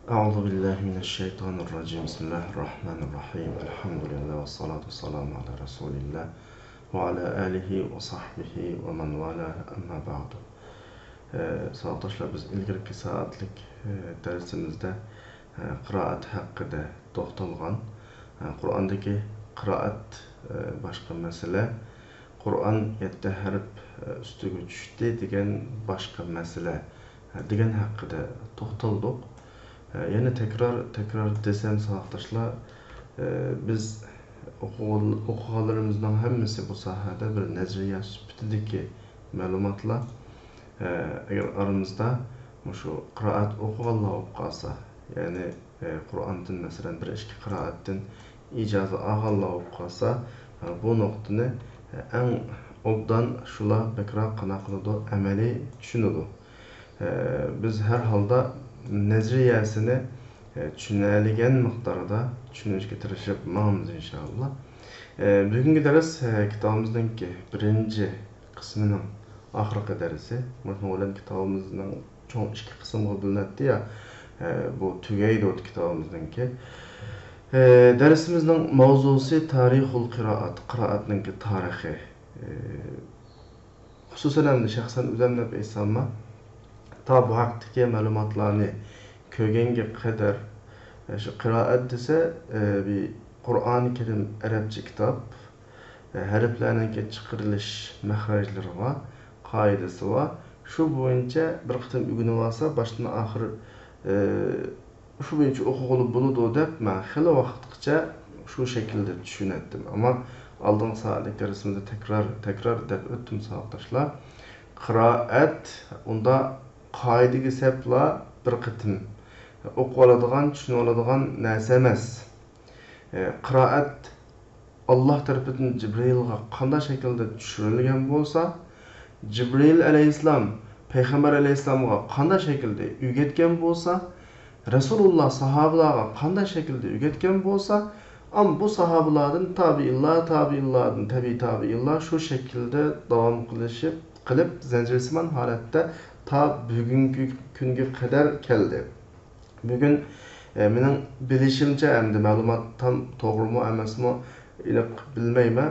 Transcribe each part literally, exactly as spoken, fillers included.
أعوذ بالله من الشيطان الرجيم. بسم الله الرحمن الرحيم. الحمد لله والصلاة والسلام على رسول الله وعلى آله وصحبه ومن والاه، أما بعد. ئە، ساۋاقداشلار، بىز ئىلگىرىكى سائەتلىك، ئە، دەرسىمىزدە، ئە، قىرائەت ھەققىدە توختالغان. ئە، قۇرئاندىكى قىرائەت، ئە، باشقا مەسىلە، قۇرئان يەتتە ھەرپ، ئە، ئۈستىگە چۈشتى دېگەن باشقا مەسىلە، ئە، دېگەن ھەققىدە توختالدۇق. ئە، يەنە تەكرار، تەكرار دېسەم، ساۋاقداشلار، ئە، بىز ئوقۇغان-، ئوقۇغانلىرىمىزنىڭ ھەممىسى بۇ ساھەدە بىر نەزەرىيە سۈپىتىدىكى مەلۇماتلار. ئە، ئەگەر ئارىمىزدا مۇشۇ قىرائەت ئوقۇغانلار بولۇپ قالسا، يەنى، ئە، قۇرئاندىن، مەسىلەن، بىر ئىككى قىرائەتتىن ئىجازە ئالغانلار بولۇپ قالسا، ئە، بۇ نۇقتىنى، ئە، ئەڭ ئوبدان شۇلار بەكرەك قانداق قىلىدۇ، ئەمەلىي چۈشىنىدۇ. ئە، بىز ھەر ھالدا نەزەرىيەسىنى، ئە، چۈشىنەلىگەن مىقداردا چۈشىنىشكە تىرىشىپ ماڭىمىز، ئىنشائاللا. ئە، بۈگۈنكى دەرس، ئە، كىتابىمىزنىڭكى بىرىنچى قىسمىنىڭ ئاخىرقى دەرسى. مۇشۇنىڭ بىلەن كىتابىمىزنىڭ چوڭ ئىككى قىسىمغا بۆلۈنەتتى يا، ئە، بۇ تۈگەيدۇ كىتابىمىزنىڭكى. ئە، دەرسىمىزنىڭ ماۋزۇسى تارىخۇل قىرائەت، قىرائەتنىڭكى تارىخى. ئە، خۇسۇسەن ئەمدى شەخسەن ئۆزۈم دەپ ئېيتساممۇ، تا بۇ ھەقتىكى مەلۇماتلارنى كۆرگەنگە قەدەر، ئە، شۇ قىرائەت دېسە، ئە، بىر قۇرئانى كەرىم ئەرەبچە كىتاب، ئە، ھەرپلەرنىڭكى چىقىرىلىش مەخرەجلىرى بار، قائىدىسى بار. شۇ بويىچە بىر قېتىم ئۆگىنىۋالسا، باشتىن ئاخىر، ئە، شۇ بويىچە ئوقۇغىلى بولىدۇ دەپ، مەن خېلى ۋاقىتقىچە شۇ شەكىلدە چۈشىنەتتىم. ئەمما ئالدىنقى سائەتلىك دەرسىمىزدە تەكرار، تەكرار دەپ ئۆتتۈم، ساۋاقداشلار. قىرائەت ئۇنداق قائىدىگە سەپلا بىر قېتىم ئوقۇۋالىدىغان، چۈشىنىۋالىدىغان نەرسە ئەمەس. ئە، قىرائەت ئاللا تەرىپىدىن جىبرىئىلغا قانداق شەكىلدە چۈشۈرۈلگەن بولسا، جىبرىئىل ئەلەيھىسسالام پەيغەمبەر ئەلەيھىسسالامغا قانداق شەكىلدە ئۆگەتكەن بولسا، رەسۇلۇللا ساھابىلارغا قانداق شەكىلدە ئۆگەتكەن بولسا، ئەم بۇ ساھابىلاردىن تابىئىنلار، تابىئىنلاردىن تەبىئىي تابىئىنلار شۇ شەكىلدە داۋام قىلىشىپ، قىلىپ، زەنجىرسىمان ھالەتتە تا بۈگۈنكى كۈنگە قەدەر كەلدى. بۈگۈن، ئە، مېنىڭ بىلىشىمچە، ئەمدى مەلۇمات تام توغرىمۇ ئەمەسمۇ، ئېنىق بىلمەيمەن.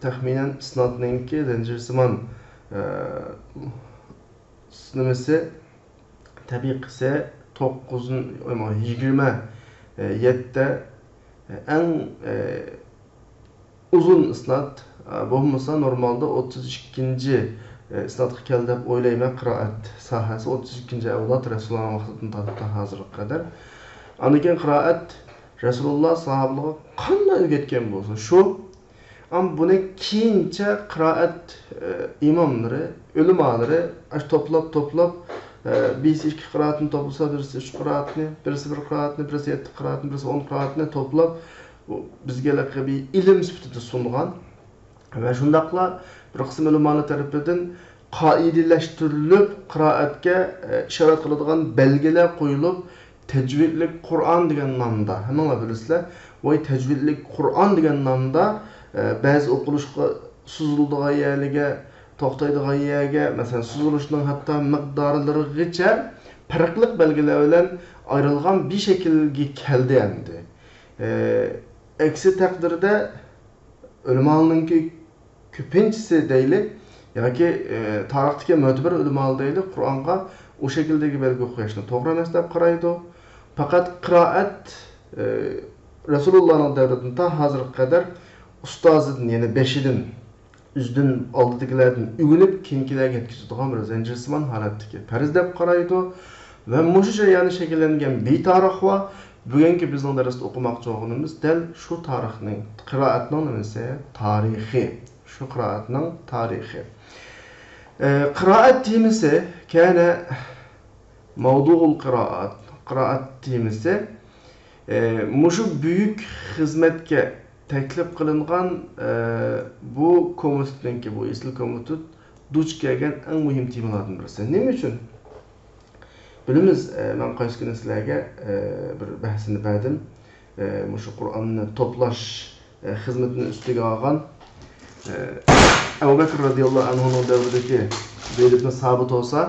تەخمىنەن ئىسنادنىڭكى زەنجىرسىمان، ئە، نېمىسى، تەبىقىسى توققۇز، يىگىرمە يەتتە، ئەڭ، ئە، ئۇزۇن ئىسناد، ئە، بولمىسا نورمالدا ئوتتۇز ئىككىنچى، ئە، ئىسنادقا كەلدى دەپ ئويلايمەن. قىرائەت ساھەسى ئوتتۇز ئىككىنچى ئەۋلاد رەسۇلۇللانىڭ ۋاقتىدىن تارتىپ تا ھازىرغا قەدەر. ئاندىن كېيىن قىرائەت رەسۇلۇللا ساھابىلىرىغا قانداق ئۆگەتكەن بولسا شۇ. ئەمما بۇنى كېيىنچە قىرائەت، ئە، ئىماملىرى، ئۆلىمالىرى ئاشۇ توپلاپ، توپلاپ، ئە، بىرسى ئىككى قىرائەتنى توپلىسا، بىرسى ئۈچ قىرائەتنى، بىرسى بىر قىرائەتنى، بىرسى يەتتە قىرائەتنى، بىرسى ئون قىرائەتنى توپلاپ، بۇ بىزگە ھېلىقى بىر ئىلىم سۈپىتىدە سۇنغان ۋە شۇنداقلا بىر قىسىم ئۆلىمالار تەرىپىدىن قائىدىلەشتۈرۈلۈپ، قىرائەتكە، ئە، ئىشارەت قىلىدىغان بەلگىلەر قويۇلۇپ، تەجۋىدلىك قۇرئان دېگەن نامدا، ھەممىڭلار بىلىسىلەر، ۋاي تەجۋىدلىك قۇرئان دېگەن نامدا، ئە، بەزى ئوقۇلۇشقا سوزۇلىدىغان يەرلىرىگە، توختايدىغان يەرگە، مەسىلەن، سوزۇلۇشنىڭ ھەتتا مىقدارلىرىغىچە پەرقلىق بەلگىلەر بىلەن ئايرىلغان بىر شەكىلگە كەلدى ئەمدى. ئە، ئەكسى تەقدىردە، ئۆلىمالارنىڭكى كۆپىنچىسى دەيلى، ياكى، ئى، تارىختىكى مۆتىبەر ئۆلىمالار دەيلى، قۇرئانغا ئۇ شەكىلدىكى بەلگە قويۇشنى توغرا ئەمەس دەپ قارايدۇ. پەقەت قىرائەت، ئى، رەسۇلۇللانىڭ دەۋرىدىن تا ھازىرغا قەدەر ئۇستازىدىن، يەنى بېشىدىن، ئۆزىدىن ئالدىدىكىلەردىن ئۆگىنىپ، كېيىنكىلەرگە يەتكۈزىدىغان بىر زەنجىرسىمان ھالەتتىكى پەرز دەپ قارايدۇ. ۋە مۇشۇ جەرياندا شەكىللەنگەن بىر تارىخ بار. بۈگۈنكى بىزنىڭ دەرستە ئوقۇماقچى بولغىنىمىز دەل شۇ تارىخنىڭ، قىرائەتنىڭ نېمىسى؟ تارىخى. شۇ قىرائەتنىڭ تارىخى. ئە، قىرائەت تېمىسى كەنە مەۋدۇئۇل قىرائەت، قىرائەت تېمىسى، ئە، مۇشۇ بۈيۈك خىزمەتكە تەكلىپ قىلىنغان، ئە، بۇ كومىتېتنىڭكى، بۇ ئېسىل كومىتېت دۇچ كەلگەن ئەڭ مۇھىم تېمىلاردىن بىرسى. نېمە ئۈچۈن؟ بىلىمىز، ئە، مەن قايسى كۈنى سىلەرگە، ئە، بىر بەھسىنى بەردىم. ئە، مۇشۇ قۇرئاننى توپلاش، ئە، خىزمىتىنى ئۈستىگە ئالغان، ئە، ئەبۇ بەكرى رەزىياللاھۇ ئەنھۇنىڭ دەۋرىدىكى زەيد ئىبنى سابىت بولسا،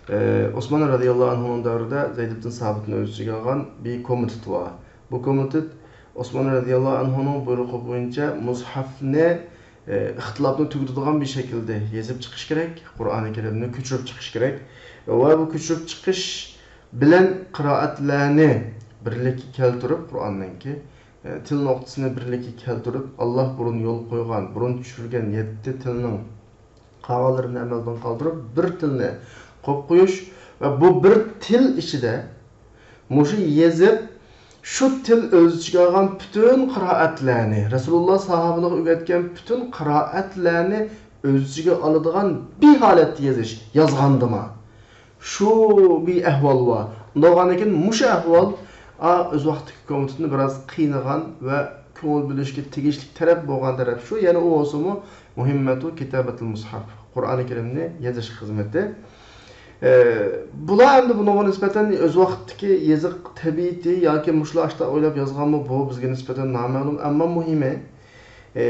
ئوسمان رەزىياللاھۇ ئەنھۇنىڭ دەۋرىدە زەيد ئىبن سابىتنى ئۆز ئىچىگە ئالغان بىر كومىتېت بار. بۇ كومىتېت ئوسمان رەزىياللاھۇ ئەنھۇنىڭ بۇيرۇقى بويىچە مۇسھەفنى ئىختىلاپنى تۈگىتىدىغان بىر شەكىلدە يېزىپ چىقىش كېرەك، قۇرئانى كەرىمنى كۆچۈرۈپ چىقىش كېرەك ۋە بۇ كۆچۈرۈپ چىقىش بىلەن قىرائەتلەرنى بىرلىككە كەلتۈرۈپ، قۇرئاننىڭكى تىل نۇقتىسىنى بىرلىككە كەلتۈرۈپ، ئاللاھ بۇرۇن يول قويغان، بۇرۇن چۈشۈرگەن يەتتە تىلنىڭ قالغانلىرىنى ئەمەلدىن قالدۇرۇپ، بىر تىلنى قويۇپ قويۇش ۋە بۇ بىر تىل ئىچىدە مۇشۇ يېزىپ، شۇ تىل ئۆز ئىچىگە ئالغان پۈتۈن قىرائەتلەرنى، رەسۇلۇللاھ ساھابىلىرىغا ئۆگەتكەن پۈتۈن قىرائەتلەرنى ئۆز ئىچىگە ئالىدىغان بىر ھالەتتە يېزىش، يازغاندىمۇ. شۇ بىر ئەھۋال بار. ئۇنداق بولغاندىن كېيىن مۇشۇ ئەھۋال، ئا، ئۆز ۋاقتىدىكى كومىتېتنى بىراز قىينىغان ۋە كۆڭۈل بۆلۈشكە تېگىشلىك تەرەپ بولغان تەرەپ شۇ. يەنە ئۇ بولسىمۇ مۇھىممەتۇ كىتابەتىل مۇسھەف، قۇرئانى كەرىمنى يېزىش خىزمىتى. ئە، بۇلار ئەمدى بۇنىڭغا نىسبەتەن ئۆز ۋاقتىدىكى يېزىق تەبىئىتى ياكى مۇشۇلار ئاشتا ئويلاپ يازغانمۇ، بۇ بىزگە نىسبەتەن نامەلۇم. ئەمما مۇھىمى، ئە،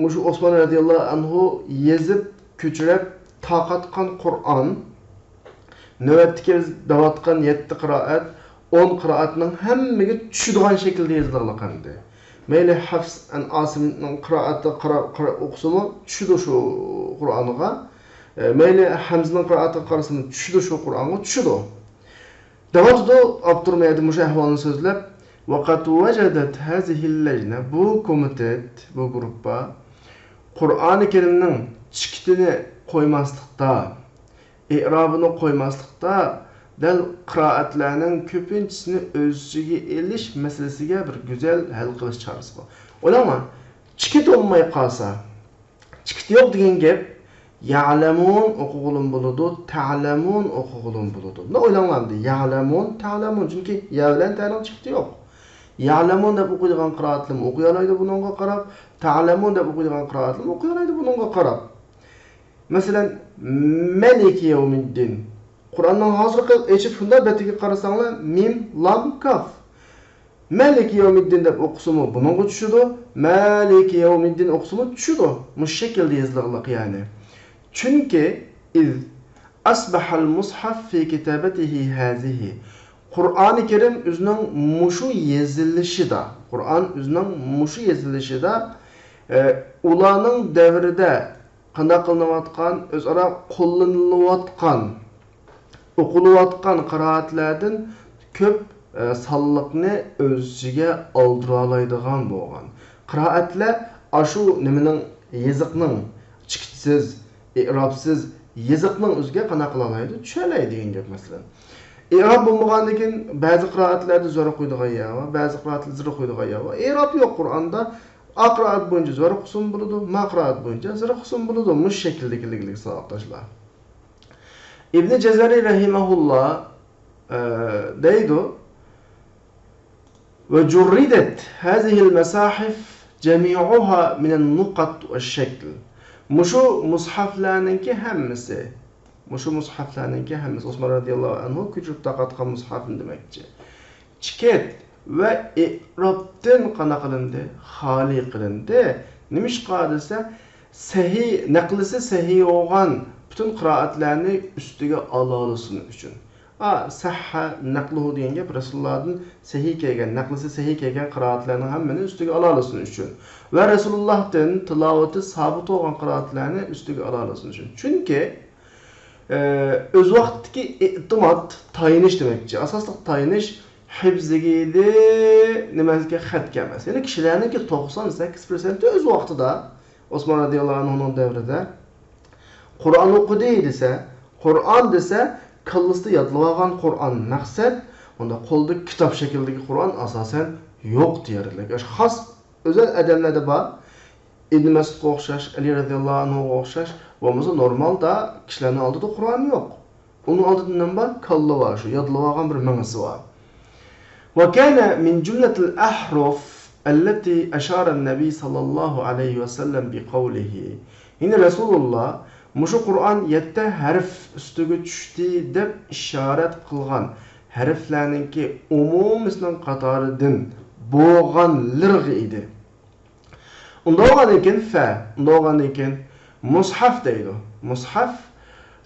مۇشۇ ئوسمان رەزىياللاھۇ ئەنھۇ يېزىپ، كۆچۈرۈپ تارقاتقان قۇرئان، نۆۋەتتىكى بىز دەۋاتقان يەتتە قىرائەت، ئون قىرائەتنىڭ ھەممىگە چۈشىدىغان شەكىلدە يېزىلغانلىق ئەمدى. مەيلى ھەفس ئەن ئاسىمنىڭ قىرائەتىگە قاراپ، قاراپ ئوقۇسىمۇ چۈشىدۇ شۇ قۇرئانغا. ئە، مەيلى ھەمزىنىڭ قىرائەتىگە قارىسىمۇ چۈشىدۇ شۇ قۇرئانغا، چۈشىدۇ. دەۋاتىدۇ ئاپتور مەيەردە مۇشۇ ئەھۋالنى سۆزلەپ، «وقد وجدت هذه اللجنة»، بۇ كومىتېت، بۇ گۇرۇپپا قۇرئانى كەرىمنىڭ چېكىتىنى قويماسلىقتا، ئېئرابىنى قويماسلىقتا، دەل قىرائەتلەرنىڭ كۆپىنچىسىنى ئۆز ئىچىگە ئېلىش مەسىلىسىگە بىر گۈزەل ھەل قىلىش چارىسى بار. ئويلاڭلار، چېكىت بولماي قالسا، چېكىت يوق دېگەن گەپ، يەلەمۇن ئوقۇغىلىمۇ بولىدۇ، تەلەمۇن ئوقۇغىلىمۇ بولىدۇ. مۇنداق ئويلاڭلار ئەمدى، يەلەمۇن، تەلەمۇن، چۈنكى يە بىلەن تەنىڭ چېكىتى يوق. يەلەمۇن دەپ ئوقۇيدىغان قىرائەتلىرىمۇ ئوقۇيالايدۇ بۇنىڭغا قاراپ، تەلەمۇن دەپ ئوقۇيدىغان قىرائەتلىرىمۇ ئوقۇيالايدۇ بۇنىڭغا قاراپ. مەسىلەن، مالىكى يەۋمىددىن. قۇرئاننىڭ ھازىرقى ئېچىپ شۇنداق بېتىگە قارىساڭلار، مىم، لام، كاف. مالىكى يەۋمىددىن دەپ ئوقۇسىمۇ بۇنىڭغا چۈشىدۇ، مالىكى يەۋمىددىن ئوقۇسىمۇ چۈشىدۇ. مۇشۇ شەكىلدە يېزىلغانلىق يەنى. چۈنكى، ئىز ئەسبەھەل مۇسھەف فى كىتابەتىھى ھازىھى. قۇرئانى كەرىم ئۆزىنىڭ مۇشۇ يېزىلىشىدا، قۇرئان ئۆزىنىڭ مۇشۇ يېزىلىشىدا، ئە، ئۇلارنىڭ دەۋرىدە قانداق قىلىنىۋاتقان، ئۆزئارا قوللىنىلىۋاتقان، ئوقۇلۇۋاتقان قىرائەتلەردىن كۆپ، ئە، سانلىقنى ئۆز ئىچىگە ئالدۇرالايدىغان بولغان. قىرائەتلەر ئاشۇ نېمىنىڭ، يېزىقنىڭ چېكىتسىز، ئېئرابسىز، يېزىقنىڭ ئۆزىگە قانداق قىلالايدۇ؟ چۈشەلەيدۇ دېگەن گەپ مەسىلەن. ئېئراب بولمىغاندىكىن بەزى قىرائەتلەردە زۆرۈر قويىدىغان يەر بار، بەزى قىرائەتلەردە زىر قويىدىغان يەر بار. ئېئراب يوق قۇرئاندا. ئا قىرائەت بويىچە زۆرۈر قويسىمۇ بولىدۇ، ما قىرائەت بويىچە زىر قويسىمۇ بولىدۇ. مۇشۇ شەكىلدىكى، ساۋاقداشلار. ئىبنى جەزەرى رەھىمەھۇللا، ئە، دەيدۇ، «وجردت هذه المصاحف جميعها من النقط والشكل». مۇشۇ مۇسھەفلەرنىڭكى ھەممىسى، مۇشۇ مۇسھەفلەرنىڭكى ھەممىسى، ئوسمان رەزىياللاھۇ ئەنھۇ كۆچۈرۈپ تارقاتقان مۇسھەفنى دېمەكچى. چېكىت ۋە ئېئرابتىن قانداق قىلىندى؟ خالىي قىلىندى. نېمىشقا دېسە، سەھىھ، نەقلىسى سەھىھ بولغان پۈتۈن قىرائەتلەرنى ئۈستىگە ئالالىسۇن ئۈچۈن. ئا، سەھھە نەقلۇھۇ دېگەن گەپ رەسۇلۇللاھدىن سەھىھ كەلگەن، نەقلىسى سەھىھ كەلگەن قىرائەتلەرنىڭ ھەممىنى ئۈستىگە ئالالىسۇن ئۈچۈن. ۋە رەسۇلۇللاھتىن تىلاۋىتى سابىت بولغان قىرائەتلەرنى ئۈستىگە ئالالىسۇن ئۈچۈن. چۈنكى، ئە، ئۆز ۋاقتىدىكى ئېتىماد، تايىنىش دېمەكچى. ئاساسلىق تايىنىش ھىفزىگە ئىدى، نېمەسىگە، خەتكە ئەمەس. يەنى كىشىلەرنىڭكى توقسان سەككىز پىرسەنتى ئۆز ۋاقتىدا ئوسمان رەزىياللاھۇ ئەنھۇنىڭ دەۋرىدە قۇرئان ئوقۇدى دېسە، قۇرئان دېسە، كاللىسىدا يادلىۋالغان قۇرئان مەقسەت، ئۇندا قولدا كىتاب شەكلىدىكى قۇرئان ئاساسەن يوق دېيەرلىك. خاس ئۆزەل ئادەملەردە بار. ئىبن مەسئۇدقا ئوخشاش، ئەلى رەزىياللاھۇ ئەنھۇغا ئوخشاش، بولمىسا نورمالدا كىشىلەرنىڭ ئالدىدا قۇرئان يوق. ئۇنىڭ ئالدىدا نېمە بار؟ كاللا بار، شۇ يادلىۋالغان بىر مېڭىسى بار. وكان من جملة الأحرف التي أشار النبي صلى الله عليه وسلم بقوله. يەنى رەسۇلۇللا مۇشۇ قۇرئان يەتتە ھەرپ ئۈستىگە چۈشتى دەپ ئىشارەت قىلغان ھەرپلەرنىڭكى ئومۇمىسىنىڭ قاتارىدىن بولغانلىرىغا ئىدى. ئۇنداق بولغاندىن كېيىن فە، ئۇنداق بولغاندىن كېيىن مۇسھەف دەيدۇ. مۇسھەف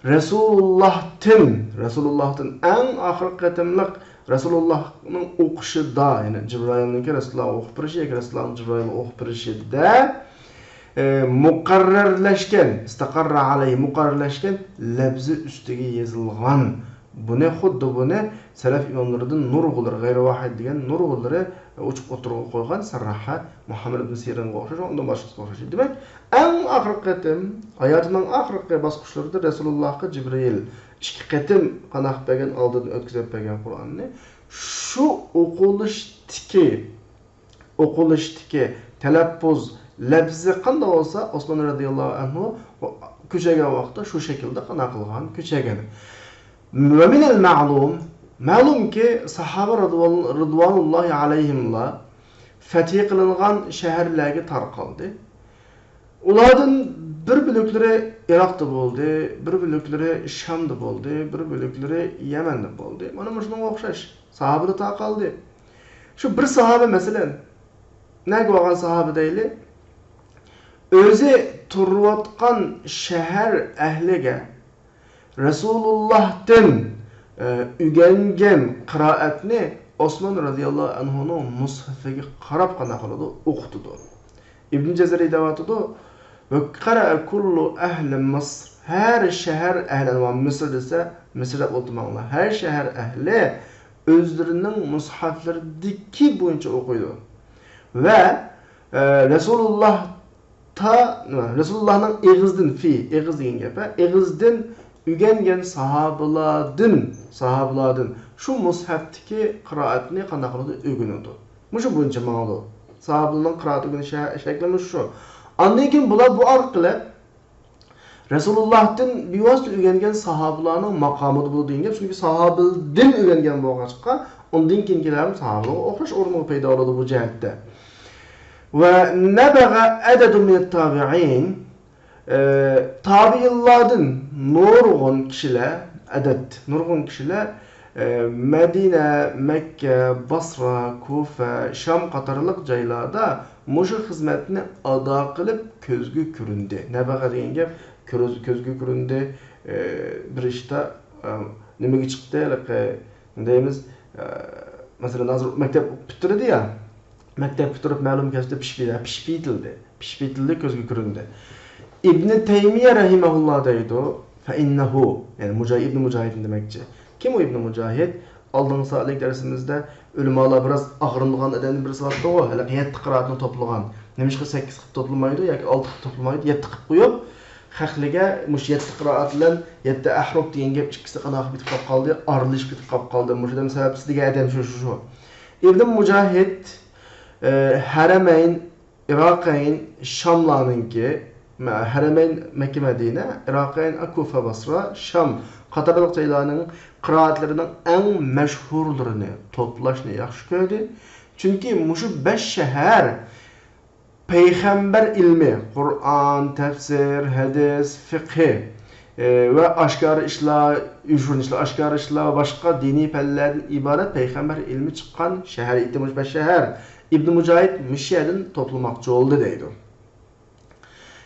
رەسۇلۇللاھتىن، رەسۇلۇللاھتىن ئەڭ ئاخىرقى قېتىملىق رەسۇلۇللاھنىڭ ئوقۇشىدا، يەنى جىبرائىلنىڭكى رەسۇلۇللاھقا ئوقۇپ بېرىشى ياكى رەسۇلۇللاھنىڭ جىبرائىلغا ئوقۇپ بېرىشىدە، ئى، مۇقەررەرلەشكەن، ئىستەقەررە ئەلەيھى، مۇقەررەرلەشكەن لەپزى ئۈستىگە يېزىلغان. بۇنى، خۇددى بۇنى سەلەف ئىماملىرىدىن نۇرغۇنلىرى، غەيرى ۋاھىد دېگەن نۇرغۇنلىرى ئوچۇق ئوتتۇرىغا قويغان، سەرراھە مۇھەممەد ئىبن سىرىنغا ئوخشاش، ئۇندىن باشقىسىغا ئوخشاش. دېمەك، ئەڭ ئاخىرقى قېتىم، ھاياتىنىڭ ئاخىرقى باسقۇچلىرىدا رەسۇلۇللاھقا جىبرىئىل ئىككى قېتىم قانداق بەرگەن، ئالدىدىن ئۆتكۈزۈپ بەرگەن قۇرئاننى. شۇ ئوقۇلۇشتىكى، ئوقۇلۇشتىكى تەلەپپۇز، لەپزى قانداق بولسا، ئوسمان رەزىياللاھۇ ئەنھۇ كۆچۈرگەن ۋاقىتتا شۇ شەكىلدە قانداق قىلغان، كۆچۈرگەن. ۋە مىنەل مەلۇم، مەلۇمكى، ساھابە رىدۋان-، رىدۋانۇللاھى ئەلەيھىملار فەتھى قىلىنغان شەھەرلەرگە تارقالدى. ئۇلاردىن بىر بۆلەكلىرى ئىراقتا بولدى، بىر بۆلەكلىرى شامدا بولدى، بىر بۆلەكلىرى يەمەندە بولدى. مانا مۇشۇنىڭغا ئوخشاش ساھابىلەر تارقالدى. شۇ بىر ساھابە، مەسىلەن، نەگە بارغان ساھابە دەيلى؟ ئۆزى تۇرۇۋاتقان شەھەر ئەھلىگە رەسۇلۇللاھتىن، ئە، ئۆگەنگەن قىرائەتنى ئوسمان رەزىياللاھۇ ئەنھۇنىڭ مۇسھەفىگە قاراپ قانداق قىلىدۇ؟ ئوقۇتىدۇ. ئىبن جەزەرى دەۋاتىدۇ، ۋە قەرەئە كۇللۇ ئەھلى مىسر، ھەر شەھەر ئەھلى، مىسىر دېسە، مىسىر دەپ ئولتۇرماڭلار، ھەر شەھەر ئەھلى ئۆزلىرىنىڭ مۇسھەفلىرىدىكى بويىچە ئوقۇيدۇ. ۋە، ئە، رەسۇلۇللاھ تا، نېمە، رەسۇلۇللاھنىڭ ئېغىزدىن، فى، ئېغىز دېگەن گەپ، ھە؟ ئېغىزدىن ئۆگەنگەن ساھابىلاردىن، ساھابىلاردىن شۇ مۇسھەفتىكى قىرائەتنى قانداق قىلىدۇ؟ ئۆگىنىدۇ. مۇشۇ بويىچە ماڭىدۇ. ساھابىلارنىڭ قىرائەت ئۆگىنىش شە-، شەكلى مۇشۇ. ئاندىن كېيىن بۇلار بۇ ئارقىلىق رەسۇلۇللاھتىن بىۋاسىتە ئۆگەنگەن ساھابىلارنىڭ ماقامىدا بولىدۇ دېگەن گەپ. چۈنكى ساھابىدىن ئۆگەنگەن بولغاچقا، ئۇندىن كېيىنكىلەر ھەم ساھابىلارغا ئوخشاش ئورۇنغا پەيدا بولىدۇ بۇ جەھەتتە. ۋە نەبەغە ئەدەدۇ مىنەت تابىئىن، ئە، تابىئىنلاردىن نۇرغۇن كىشىلەر، ئەدەد، نۇرغۇن كىشىلەر، ئە، مەدىنە، مەككە، باسرا، كۇفە، شام قاتارلىق جايلاردا مۇشۇ خىزمەتنى ئادا قىلىپ كۆزگە كۆرۈندى. نەبەغە دېگەن گەپ كۆز-، كۆزگە كۆرۈندى. ئە، بىر ئىشتا، ئە، نېمىگە چىقتى، ھېلىقى، دەيمىز، ئە، مەسىلەن، ھازىر مەكتەپ پۈتتۈردى يا، مەكتەپ پۈتتۈرۈپ مەلۇم كەسىپتە پىشىپ، پىشىپ يېتىلدى. پىشىپ يېتىلدى، كۆزگە كۆرۈندى. ئىبنى تەيمىيە رەھىمەھۇللا دەيدۇ، فەئىننەھۇ، يەنى مۇجاھىد، ئىبنى مۇجاھىدنى دېمەكچى. كىم ئۇ ئىبنى مۇجاھىد؟ ئالدىنقى سائەتلىك دەرسىمىزدە ئۆلىمالار بىراز ئاغرىنىدىغان ئادەمنىڭ بىرسى بارتتىغۇ، ھېلىقى يەتتە قىرائەتنى توپلىغان. نېمىشقا سەككىز قىلىپ توپلىمايدۇ ياكى ئالتە قىلىپ توپلىمايدۇ، يەتتە قىلىپ قويۇپ، خەقلىگە مۇشۇ يەتتە قىرائەت بىلەن يەتتە ئەھرۇپ دېگەن گەپ ئىككىسى قانداق بىتىپ قاپ قالدى، ئارىلىشىپ كېتىپ قاپ قالدى. مۇشۇ دەم سەۋەبسىز دېگەن ئادەم شۇ، شۇ، شۇ. ئىبن مۇجاھىد، ئى، ھەرەمەين، ئىراقەين، شاملارنىڭكى، مە-، ھەرەمەين مەككە مەدىنە، ئىراقەين كۇفە باسرا، شام قاتارلىق جايلارنىڭ قىرائەتلىرىنىڭ ئەڭ مەشھۇرلىرىنى توپلاشنى ياخشى كۆردى. چۈنكى مۇشۇ بەش شەھەر پەيغەمبەر ئىلمى، قۇرئان، تەپسىر، ھەدىس، فىقھى، ئى، ۋە ئاشكارا ئىشلار، يوشۇرۇن ئىشلار، ئاشكارا ئىشلار ۋە باشقا دىنىي پەنلەردىن ئىبارەت پەيغەمبەر ئىلمى چىققان شەھەر ئىدى مۇشۇ بەش شەھەر. ئىبن مۇجاھىد مۇشۇ يەردىن توپلىماقچى بولدى دەيدۇ.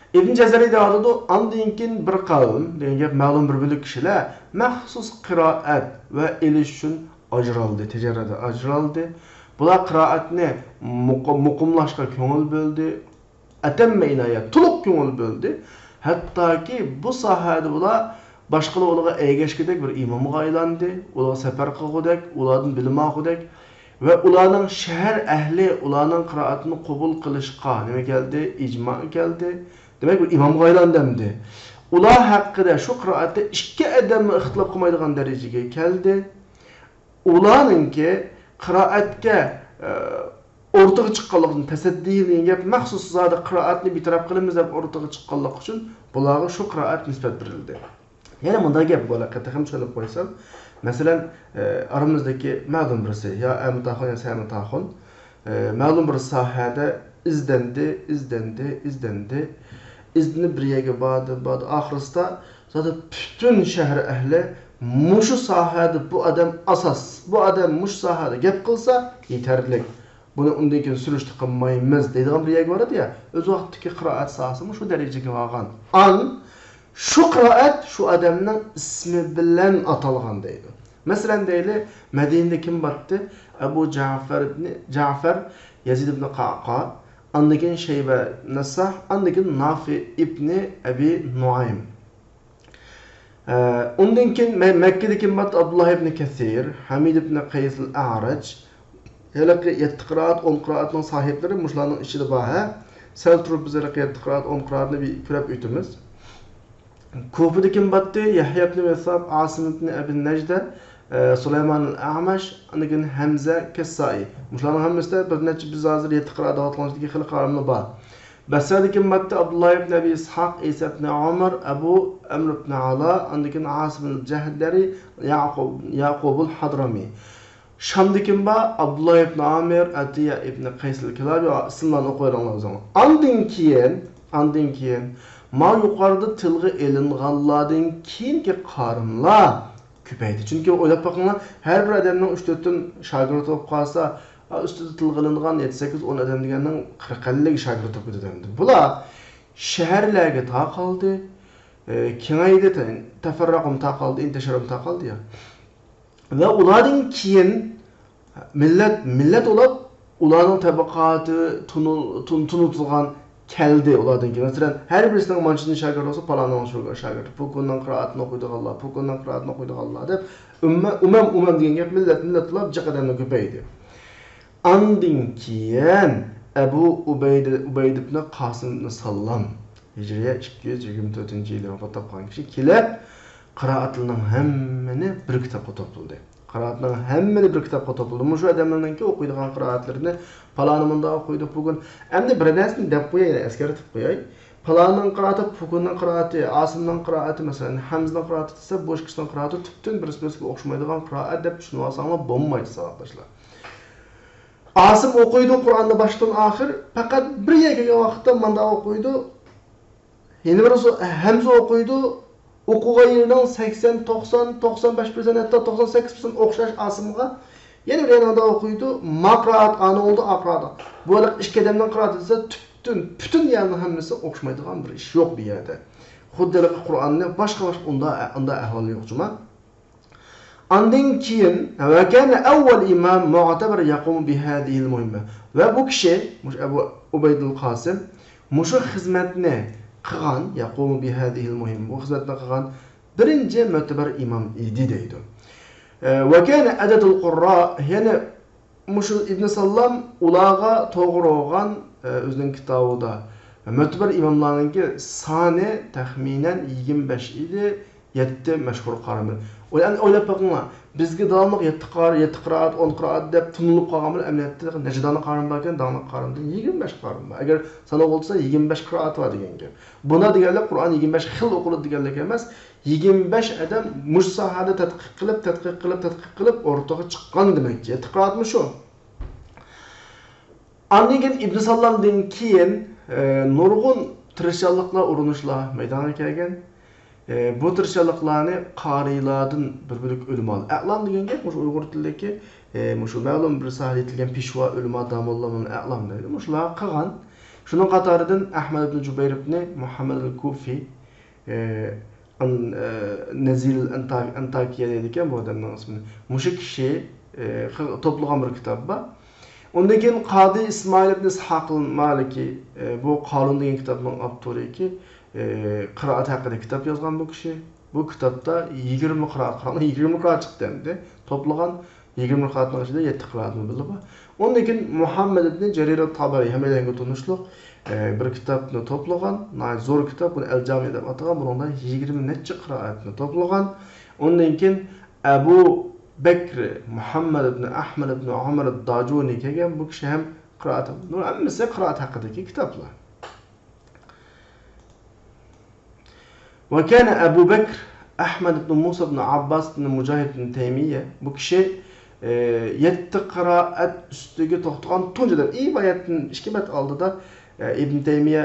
ئىبن جەزەرى دەۋاتىدۇ، ئاندىن كېيىن بىر قەۋم، دېگەن گەپ مەلۇم بىر بۆلەك كىشىلەر مەخسۇس قىرائەت ۋە ئېلىش ئۈچۈن ئاجرالدى، تىجارەتتە ئاجرالدى. بۇلار قىرائەتنى مۇقىم-، مۇقىملاشقا كۆڭۈل بۆلدى. ئەتەممە ئىنايەت، تولۇق كۆڭۈل بۆلدى. ھەتتاكى بۇ ساھەدە بۇلار باشقىلار ئۇلارغا ئەگەشكۈدەك بىر ئىمامغا ئايلاندى، ئۇلارغا سەپەر قىلغۇدەك، ئۇلاردىن بىلىم ئالغۇدەك ۋە ئۇلارنىڭ شەھەر ئەھلى ئۇلارنىڭ قىرائىتىنى قوبۇل قىلىشقا نېمە كەلدى؟ ئىجما كەلدى. دېمەك، بىر ئىمامغا ئايلاندى ئەمدى. ئۇلار ھەققىدە شۇ قىرائەتتە ئىككى ئادەممۇ ئىختىلاپ قىلمايدىغان دەرىجىگە كەلدى. ئۇلارنىڭكى قىرائەتكە، ئە، ئورتىغا چىققانلىقىدىن، تەسەددى دېگەن گەپ مەخسۇس زادى قىرائەتنى بىتەرەپ قىلىمىز دەپ ئورتىغا چىققانلىقى ئۈچۈن بۇلارغا شۇ قىرائەت نىسبەت بېرىلدى. يەنە مۇنداق گەپ بار، تېخىمۇ چۈشەندۈرۈپ قويسام، مەسىلەن، ئە، ئارىمىزدىكى مەلۇم بىرسى، يا ئەمىتاخۇن، يا سەمىتاخۇن، ئە، مەلۇم بىر ساھەدە ئىزدەندى، ئىزدەندى، ئىزدەندى، ئىزدىنىپ بىر يەرگە باردى، باردى. ئاخىرسىدا زادى پۈتۈن شەھەر ئەھلى مۇشۇ ساھەدە بۇ ئادەم ئاساس، بۇ ئادەم مۇشۇ ساھەدە گەپ قىلسا يېتەرلىك. بۇنى ئۇندىن كېيىن سۈرۈشتە قىلمايمىز دەيدىغان بىر يەرگە بارىدۇ يا. ئۆز ۋاقتىدىكى قىرائەت ساھەسىمۇ شۇ دەرىجىگە بارغان. ئان شۇ قىرائەت شۇ ئادەمنىڭ ئىسمى بىلەن ئاتالغان دەيدۇ. مەسىلەن دەيلى، مەدىنىدە كىم بارتتى؟ ئەبۇ جەفەر ئىبنى، جەفەر يەزىد ئىبنى قەقا، ئاندىن كېيىن شەيبە نەسساھ، ئاندىن كېيىن نافى ئىبنى ئەبى نۇئايم. ئە، ئۇندىن كېيىن مە-، مەككىدە كىم بارتتى؟ ئابدۇللا ئىبنى كەسىر، ھەمىد ئىبنى قەيسىل ئەرەج. ھېلىقى يەتتە قىرائەت، ئون قىرائەتنىڭ ساھىبلىرى مۇشۇلارنىڭ ئىچىدە بار، ھە؟ سەل تۇرۇپ بىز ھېلىقى يەتتە قىرائەت، ئون قىرائەتنى بىر كۆرۈپ ئۆتىمىز. كۇفىدا كىم بارتتى؟ يەھيا ئىبنى يەساپ، ئاسىم ئىبنى ئەبى نەجدە، ئە، سۇلايمان ئەمەش، ئاندىن كېيىن ھەمزە كەسسائى. مۇشۇلارنىڭ ھەممىسىدە بىر نەچچە بىز ھازىر يەتتە قىرائەت دەۋاتقان ئىچىدىكى خېلى قارىملار بار. بەسرەدە كىم بارتتى؟ ئابدۇللا ئىبنى ئەبى ئىسھاق، ئىسا ئىبنى ئۇمەر، ئەبۇ ئەمر ئىبنى ئالا، ئاندىن كېيىن ئاسىم ئىبنى جەھدەرى، ياقۇب، ياقۇبۇل ھەدرامى. شامدا كىم بار؟ ئابدۇللا ئىبنى ئامىر، ئەتىيە ئىبنى قەيسىل كىلابى، ئىسىملارنى ئوقۇۋېلىڭلار ئۆزۈڭلار. ئاندىن كېيىن، ئاندىن كېيىن، ما يۇقىرىدا تىلغا ئېلىنغانلاردىن كېيىنكى قارىملار كۆپەيدى. چۈنكى ئويلاپ بېقىڭلار، ھەر بىر ئادەمنىڭ ئۈچ تۆتتىن شاگىرتى بولۇپ قالسا، ئا، ئۈستىدە تىلغا ئېلىنغان يەتتە، سەككىز، ئون ئادەم دېگەننىڭ قىرىق، ئەللىك شاگىرتى بولۇپ كېتىدۇ ئەمدى. بۇلار شەھەرلەرگە تارقالدى، ئە، كېڭەيدى، تەفەررۇقۇم تارقالدى، ئىنتەشارۇم تارقالدى يا. ۋە ئۇلاردىن كېيىن مىللەت، مىللەت بولۇپ، ئۇلارنىڭ تەبىقاتى تونۇ-، تون-، تونۇتۇلغان كەلدى ئۇلاردىن كېيىن. مەسىلەن، ھەر بىرسىنىڭ مانچىدىن شاگىرت بولسا، پالاننىڭ شۇ شاگىرتى، پۇكۇننىڭ قىرائىتىنى ئوقۇيدىغانلار، پۇكۇننىڭ قىرائىتىنى ئوقۇيدىغانلار دەپ، ئۈممە-، ئۇمەم، ئۇمەم دېگەن گەپ، مىللەت، مىللەت بولۇپ، جىق ئادەمنىڭ كۆپەيدى. ئاندىن كېيىن ئەبۇ ئۇبەيدە، ئۇبەيدە ئىبنى قاسىم ئىبنى ساللام، ھىجرىيە ئىككى يۈز يىگىرمە تۆتىنچى يىلى ۋاپات تاپقان كىشى كېلىپ، قىرائەتلەرنىڭ ھەممىنى بىر كىتابقا توپلىدى. قىرائەتنىڭ ھەممىنى بىر كىتابقا توپلىدى. مۇشۇ ئادەملەرنىڭكى ئوقۇيدىغان قىرائەتلىرىنى، پالانى مۇنداق ئوقۇيدۇ، بۈگۈن. ئەمدى بىر نەرسىنى دەپ قوياي، يەنە ئەسكەرتىپ قوياي. پالانىنىڭ قىرائىتى، پۇكۇننىڭ قىرائىتى، ئاسىمنىڭ قىرائىتى، مەسىلەن، ھەمزىنىڭ قىرائىتى دېسە، بۇ ئىككىسىنىڭ قىرائىتى تۈپتىن بىرسى-بىرسىگە ئوخشىمايدىغان قىرائەت دەپ چۈشىنىۋالساڭلار بولمايدۇ، ساۋاقداشلار. ئاسىم ئوقۇيدۇ قۇرئاننى باشتىن ئاخىر، پەقەت بىر يەرگە كەلگەن ۋاقىتتا مانداق ئوقۇيدۇ. يەنە بىرسى ھەمزە ئوقۇيدۇ. ئوقۇغان يېرىنىڭ سەكسەن، توقسان، توقسان بەش پىرسەنت، ھەتتا توقسان سەككىز پىرسەنت ئوخشاش ئاسىمغا. يەنە بىر يەرنىڭدە ئوقۇيدۇ. ما قىرائەت، ئانىڭ ئالدى ئا قىرائەت. بۇ ھېلىقى ئىككى ئادەمنىڭ قىرائىتى دېسە، پۈتۈن، پۈتۈن يەرنىڭ ھەممىسى ئوخشىمايدىغان بىر ئىش يوق بۇ يەردە. خۇددى ھېلىقى قۇرئاننى باشقا، باشقا ئۇنداق، ئۇنداق ئەھۋال يوق جۇما. ئاندىن كېيىن، ۋە كان ئەۋۋەل ئىمام مۇئتەبەر يەقۇمۇ بىھەزىھىل مۇھىممە. ۋە بۇ كىشى، مۇشۇ ئەبۇ ئۇبەيدۇل قاسىم، مۇشۇ خىزمەتنى قىلغان، يەقۇمۇ بىھەزىھىل مۇھىم، بۇ خىزمەتنى قىلغان بىرىنچى مۆتىبەر ئىمام ئىدى دەيدۇ. ئە، ۋە كان ئەدەدۇل قۇررا، يەنى مۇشۇ ئىبن ساللام ئۇلارغا توغرا بولغان، ئە، ئۆزىنىڭ كىتابىدا مۆتىبەر ئىماملارنىڭكى سانى تەخمىنەن يىگىرمە بەش ئىدى، يەتتە مەشھۇر قارىمىدى. ئوي-، ئەمدى ئويلاپ بېقىڭلار، بىزگە داۋاملىق يەتتە قار-، يەتتە قىرائەت، ئون قىرائەت دەپ تونۇلۇپ قالغان بولۇپ، ئەمەلىيەتتە نەچچە دانە قارىم باركەن؟ داڭلىق قارىمدىن يىگىرمە بەش قارىم بار. ئەگەر ساناپ ئولتۇرسا، يىگىرمە بەش قىرائەت بار دېگەن گەپ. بۇنىڭ دېگەنلىك قۇرئان يىگىرمە بەش خىل ئوقۇلىدۇ دېگەنلىك ئەمەس. يىگىرمە بەش ئادەم مۇشۇ ساھەدە تەتقىق قىلىپ، تەتقىق قىلىپ، تەتقىق قىلىپ ئوتتۇرىغا چىققان دېمەكچى. يەتتە قىرائەتمۇ شۇ. ئاندىن كېيىن ئىبن ساللامدىن كېيىن، ئە، نۇرغۇن تىرىشچانلىقلار، ئۇرۇنۇشلار مەيدانغا كەلگەن. ئە، بۇ تىرىشچانلىقلارنى قارىيلاردىن بىر بۆلەك ئۆلىمالار. ئەلام دېگەن گەپ مۇشۇ ئۇيغۇر تىلىدىكى، ئە، مۇشۇ مەلۇم بىر ساھەدە يېتىلگەن پېشۋا، ئۆلىما، داموللا، مۇنۇ ئەلام دەيدۇ. مۇشۇلار قىلغان. شۇنىڭ قاتارىدىن ئەھمەد ئىبن جۇبەير ئىبنى مۇھەممەد ئەل كۇفى، ئە، ئەن-، ئە، نەزىل ئەنتا-، ئەنتاكىيە دەيدىكەن بۇ ئادەمنىڭ ئىسمىنى. مۇشۇ كىشى، ئە، خىل-، توپلىغان بىر كىتاب بار. ئۇندىن كېيىن قادى ئىسمائىل ئىبن ئىسھاق ئەل مالىكى، ئە، بۇ قالۇن دېگەن كىتابنىڭ ئاپتورى، ئە، قىرائەت ھەققىدە كىتاب يازغان بۇ كىشى. بۇ كىتابتا يىگىرمە قىرائەت، قىرائەتنىڭ يىگىرمە قىرائەت چىقتى ئەمدى. توپلىغان يىگىرمە قىرائەتنىڭ ئىچىدە يەتتە قىرائەتنى بىلىدۇ. ئۇندىن كېيىن مۇھەممەد ئىبنى جەرىر تابەرى، ھەممەيلەنگە تونۇشلۇق، ئە، بىر كىتابنى توپلىغان، ناھايىتى زور كىتاب، بۇنى ئەل جامى دەپ ئاتىغان، بۇنىڭدا يىگىرمە نەچچە قىرائەتنى توپلىغان. ئۇندىن كېيىن ئەبۇ بەكرى مۇھەممەد ئىبنى ئەھمەد ئىبنى ئۇمەر داجۇنى كەلگەن، بۇ كىشى ھەم قىرائەت، بۇ ھەممىسى قىرائەت ھەققىدىكى كىتابلار. ۋە كان ئەبۇ بەكر ئەھمەد ئىبن مۇسا ئىبن ئابباس ئىبن مۇجاھىد ئىبن تەيمىيە. بۇ كىشى، ئى، يەتتە قىرائەت ئۈستىگە توختىغان تۇنجى ئادەم. ئى، باياتتىن ئىككى بەت ئالدىدا، ئى، ئىبن تەيمىيە،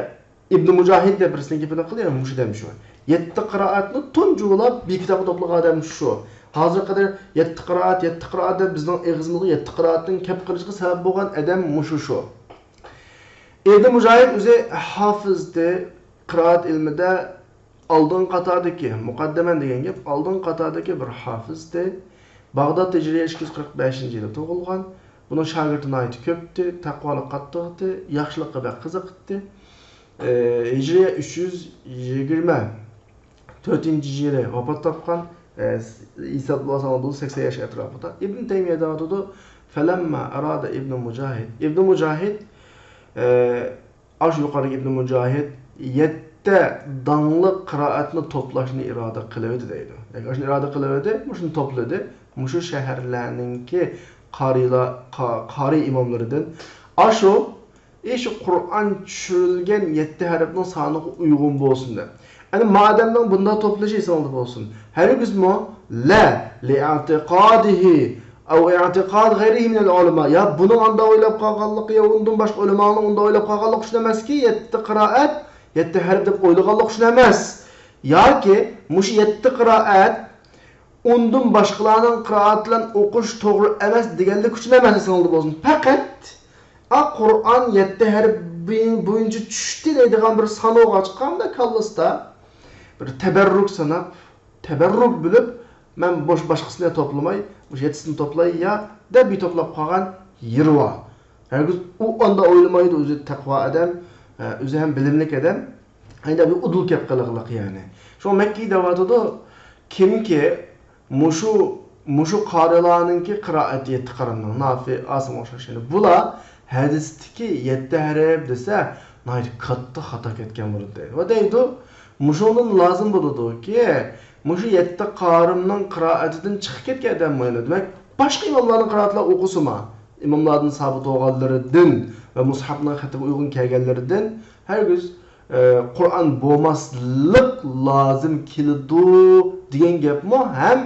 ئىبن مۇجاھىد دەپ بىرسىنىڭ گېپىنى قىلدى، يەنە مۇشۇ ئادەم شۇ. يەتتە قىرائەتنى تۇنجى بولاپ بىر كىتابقا توپلىغان ئادەم شۇ. ھازىرغا قەدەر يەتتە قىرائەت، يەتتە قىرائەت دەپ بىزنىڭ ئېغىزىمىزغا يەتتە قىرائەتنىڭ كەپ قېلىشىغا سەۋەب بولغان ئادەم مۇشۇ شۇ. ئىبن مۇجاھىد ئۆزى ھافىزدى، قىرائەت ئىلمىدە ئالدىنقى قاتاردىكى، مۇقەددەمەن دېگەن گەپ، ئالدىنقى قاتاردىكى بىر ھافىزدى. باغداد ھىجرىيە ئىككى يۈز قىرىق بەشىنچى يىلى تۇغۇلغان. بۇنىڭ شاگىرتى ناھايىتى كۆپتى، تەقۋالىق قاتتىقتى، ياخشىلىققا بەك قىزىقتى. ئى، ھىجرىيە ئۈچ يۈز يىگىرمە تۆتىنچى يىلى ۋاپات تاپقان، ئى، ھېسابلىۋالساڭلار بولىدۇ، سەكسەن ياش ئەتراپىدا. ئىبن تەيمىيە دەۋاتىدۇ، فەلەمما ئەرادە ئىبن مۇجاھىد. ئىبن مۇجاھىد، ئى، ئاشۇ يۇقىرىدىكى ئىبن مۇجاھىد يەتتە داڭلىق قىرائەتنى توپلاشنى ئىرادە قىلىۋىدى دەيدۇ. يەنى ئاشۇنى ئىرادە قىلىۋىدى، مۇشۇنى توپلىدى. مۇشۇ شەھەرلەرنىڭكى قارىيلار، قا-، قارىي ئىماملىرىدىن ئاشۇ، ئى، شۇ قۇرئان چۈشۈرۈلگەن يەتتە ھەرپنىڭ سانىغا ئۇيغۇن بولسۇن دەپ. ئەنە مادەمنىڭ بۇنداق توپلىشى ئېسىڭىزدە بولسۇن. ھەرگىزمۇ لە لىئەتىقادىھى ئەۋ ئېتىقاد غەيرىھى مىنەل ئۇلەما. يا بۇنىڭ ئانداق ئويلاپ قالغانلىقى، يا ئۇندىن باشقا ئۆلىمانىڭ ئۇنداق ئويلاپ قالغانلىقى ئۈچۈن ئەمەسكى، يەتتە قىرائەت، يەتتە ھەرپ دەپ ئويلىغانلىقى ئۈچۈن ئەمەس. ياكى مۇشۇ يەتتە قىرائەت ئۇندىن باشقىلارنىڭ قىرائىتى بىلەن ئوقۇش توغرا ئەمەس دېگەنلىك ئۈچۈن ئەمەس، ئېسىڭىزدە بولسۇن. پەقەت، ئا، قۇرئان يەتتە ھەرپ بويىن-، بويىچە چۈشتى دەيدىغان بىر سان بولغاچقا، ئانداق كاللىسىدا بىر تەبەررۇك ساناپ، تەبەررۇك بىلىپ، مەن بوش باشقىسىنى توپلىماي، مۇشۇ يەتتىسىنى توپلاي يا دەپ بىر توپلاپ قالغان يېرى بار. ھەرگىز ئۇ ئانداق ئويلىمايدۇ، ئۆزى تەقۋا ئادەم، ئە، ئۆزى ھەم بىلىملىك ئادەم. ئەندى بىر ئۇدۇل گەپ قىلغىلىق يەنى. شۇڭا مەككى دەۋاتىدۇ، كىمكى مۇشۇ، مۇشۇ قارىلارنىڭكى قىرائەتى يەتتە قارىمنىڭ، نافى، ئاسىمغا ئوخشاش يەنى. بۇلار ھەدىستىكى يەتتە ھەرپ دېسە، ناھايىتى كاتتا خاتا كەتكەن بولىدۇ دەيدۇ. ۋە دەيدۇ، مۇشۇنىڭدىن لازىم بولىدۇكى، مۇشۇ يەتتە قارىمنىڭ قىرائىتىدىن چىقىپ كەتكەن ئادەم بولىدۇ. دېمەك، باشقا ئىماملارنىڭ قىرائەتلەر ئوقۇسىمۇ، ئىماملاردىن سابىت بولغانلىرىدىن ۋە مۇسھەپنىڭ خېتىگە ئۇيغۇن كەلگەنلىرىدىن ھەرگىز، ئە، قۇرئان بولماسلىق لازىم كېلىدۇ دېگەن گەپمۇ ھەم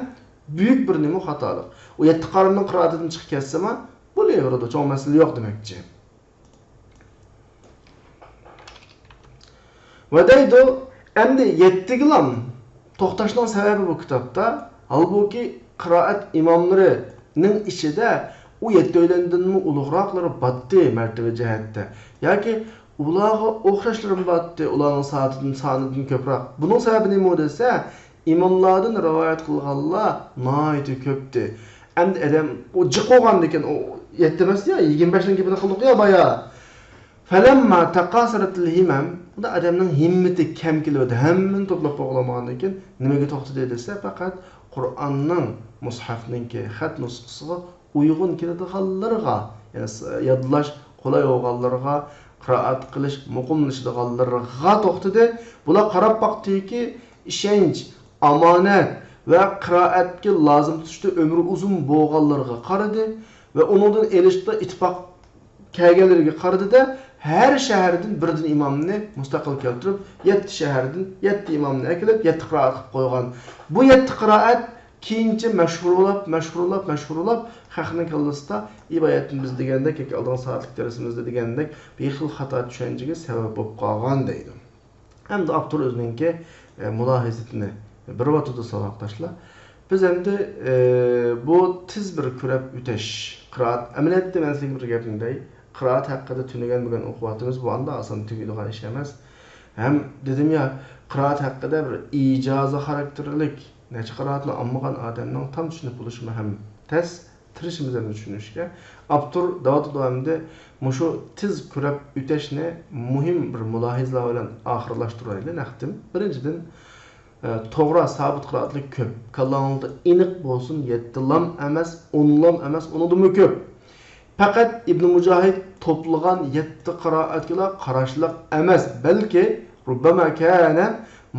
بۈيۈك بىر نېمە خاتالىق. ئۇ يەتتە قارىمنىڭ قىرائىتىدىن چىقىپ كەتسىمۇ بولۇۋېرىدۇ، چوڭ مەسىلە يوق دېمەكچى. ۋە دەيدۇ، ئەمدى يەتتىگىلام توختاشنىڭ سەۋەبى بۇ كىتابتا، ھالبۇكى، قىرائەت ئىماملىرىنىڭ ئىچىدە ئۇ يەتتەيلەندىنمۇ ئۇلۇغراقلىرى باتتى مەرتىۋە جەھەتتە. ياكى ئۇلارغا ئوخشاشلىرىمۇ باتتى، ئۇلارنىڭ سانىدىن، سانىدىن كۆپرەك. بۇنىڭ سەۋەبى نېمە دېسە، ئىماملاردىن رىۋايەت قىلغانلار ناھايىتى كۆپتى. ئەمدى ئادەم ئۇ جىق بولغاندىكىن، ئۇ يەتتە ئەمەس يا، يىگىرمە بەشنىڭ گېپىنى قىلدۇق يا بايا. فەلەمما تەقاسەرەتىل ھىمەم، بۇندا ئادەمنىڭ ھىممىتى كەم كېلىۋاتىدۇ. ھەممىنى توپلاپ بولغانلىغاندىن كېيىن نېمىگە توختىدى دېسە، پەقەت قۇرئاننىڭ، مۇسھەفنىڭكى خەت نۇسخىسىغا ئۇيغۇن كېلىدىغانلىرىغا، يەنى س-، يادلاش قولاي بولغانلىرىغا، قىرائەت قىلىش مۇقىملىشىدىغانلىرىغا توختىدى. بۇلار قاراپ باقتىكى، ئىشەنچ، ئامانەت ۋە قىرائەتكە لازىم تۇتۇشتا ئۆمرى ئۇزۇن بولغانلىرىغا قارىدى ۋە ئۇنىڭدىن ئېلىشتا ئىتتىپاق كەلگەنلىرىگە قارىدى-دە، ھەر شەھەردىن بىردىن ئىمامنى مۇستەقىل كەلتۈرۈپ، يەتتە شەھەردىن يەتتە ئىمامنى ئەكېلىپ، يەتتە قىرائەت قىلىپ قويغان. بۇ يەتتە قىرائەت كېيىنچە مەشھۇرلاپ، مەشھۇرلاپ، مەشھۇرلاپ، خەقنىڭ كاللىسىدا، ئى، باياتىن بىز دېگەندەك ياكى ئالدىنقى سائەتلىك دەرسىمىزدە دېگەندەك، بىر خىل خاتا چۈشەنچىگە سەۋەب بولۇپ قالغان دەيدۇ. ئەمدى ئاپتور ئۆزىنىڭكى، ئە، مۇلاھىزىتىنى بېرىۋاتىدۇ، ساۋاقداشلار. بىز ئەمدى، ئە، بۇ تېز بىر كۆرۈپ ئۆتۈش، قىرائەت، ئەمەلىيەتتە مەن سىزگە بىر گەپنى دەي، قىرائەت ھەققىدە تۈنۈگۈن بۈگۈن ئوقۇۋاتىمىز، بۇ ئانداق ئاسان تۈگەيدىغان ئىش ئەمەس. ھەم دېدىم يا، قىرائەت ھەققىدە بىر ئىجازە خاراكتېرلىك، نەچچە قىرائەتنى ئاڭمىغان ئادەمنىڭ تام چۈشىنىپ بولۇشىمۇ ھەم تەس. تىرىشىمىز ئەمدى چۈشىنىشكە. ئاپتور دەۋاتىدۇ ئەمدى مۇشۇ تېز كۆرۈپ ئۆتۈشنى مۇھىم بىر مۇلاھىزىلەر بىلەن ئاخىرلاشتۇرايلى نەقتىم. بىرىنچىدىن، ئە، توغرا سابىت قىرائەتلىك كۆپ. كاللاڭلاردا ئېنىق بولسۇن، يەتتىلام ئەمەس، ئونلام ئەمەس، ئۇنىڭدىنمۇ كۆپ. پەقەت ئىبن مۇجاھىد توپلىغان يەتتە قىرائەتكىلا قاراشلىق ئەمەس، بەلكى رۇببەما كانە،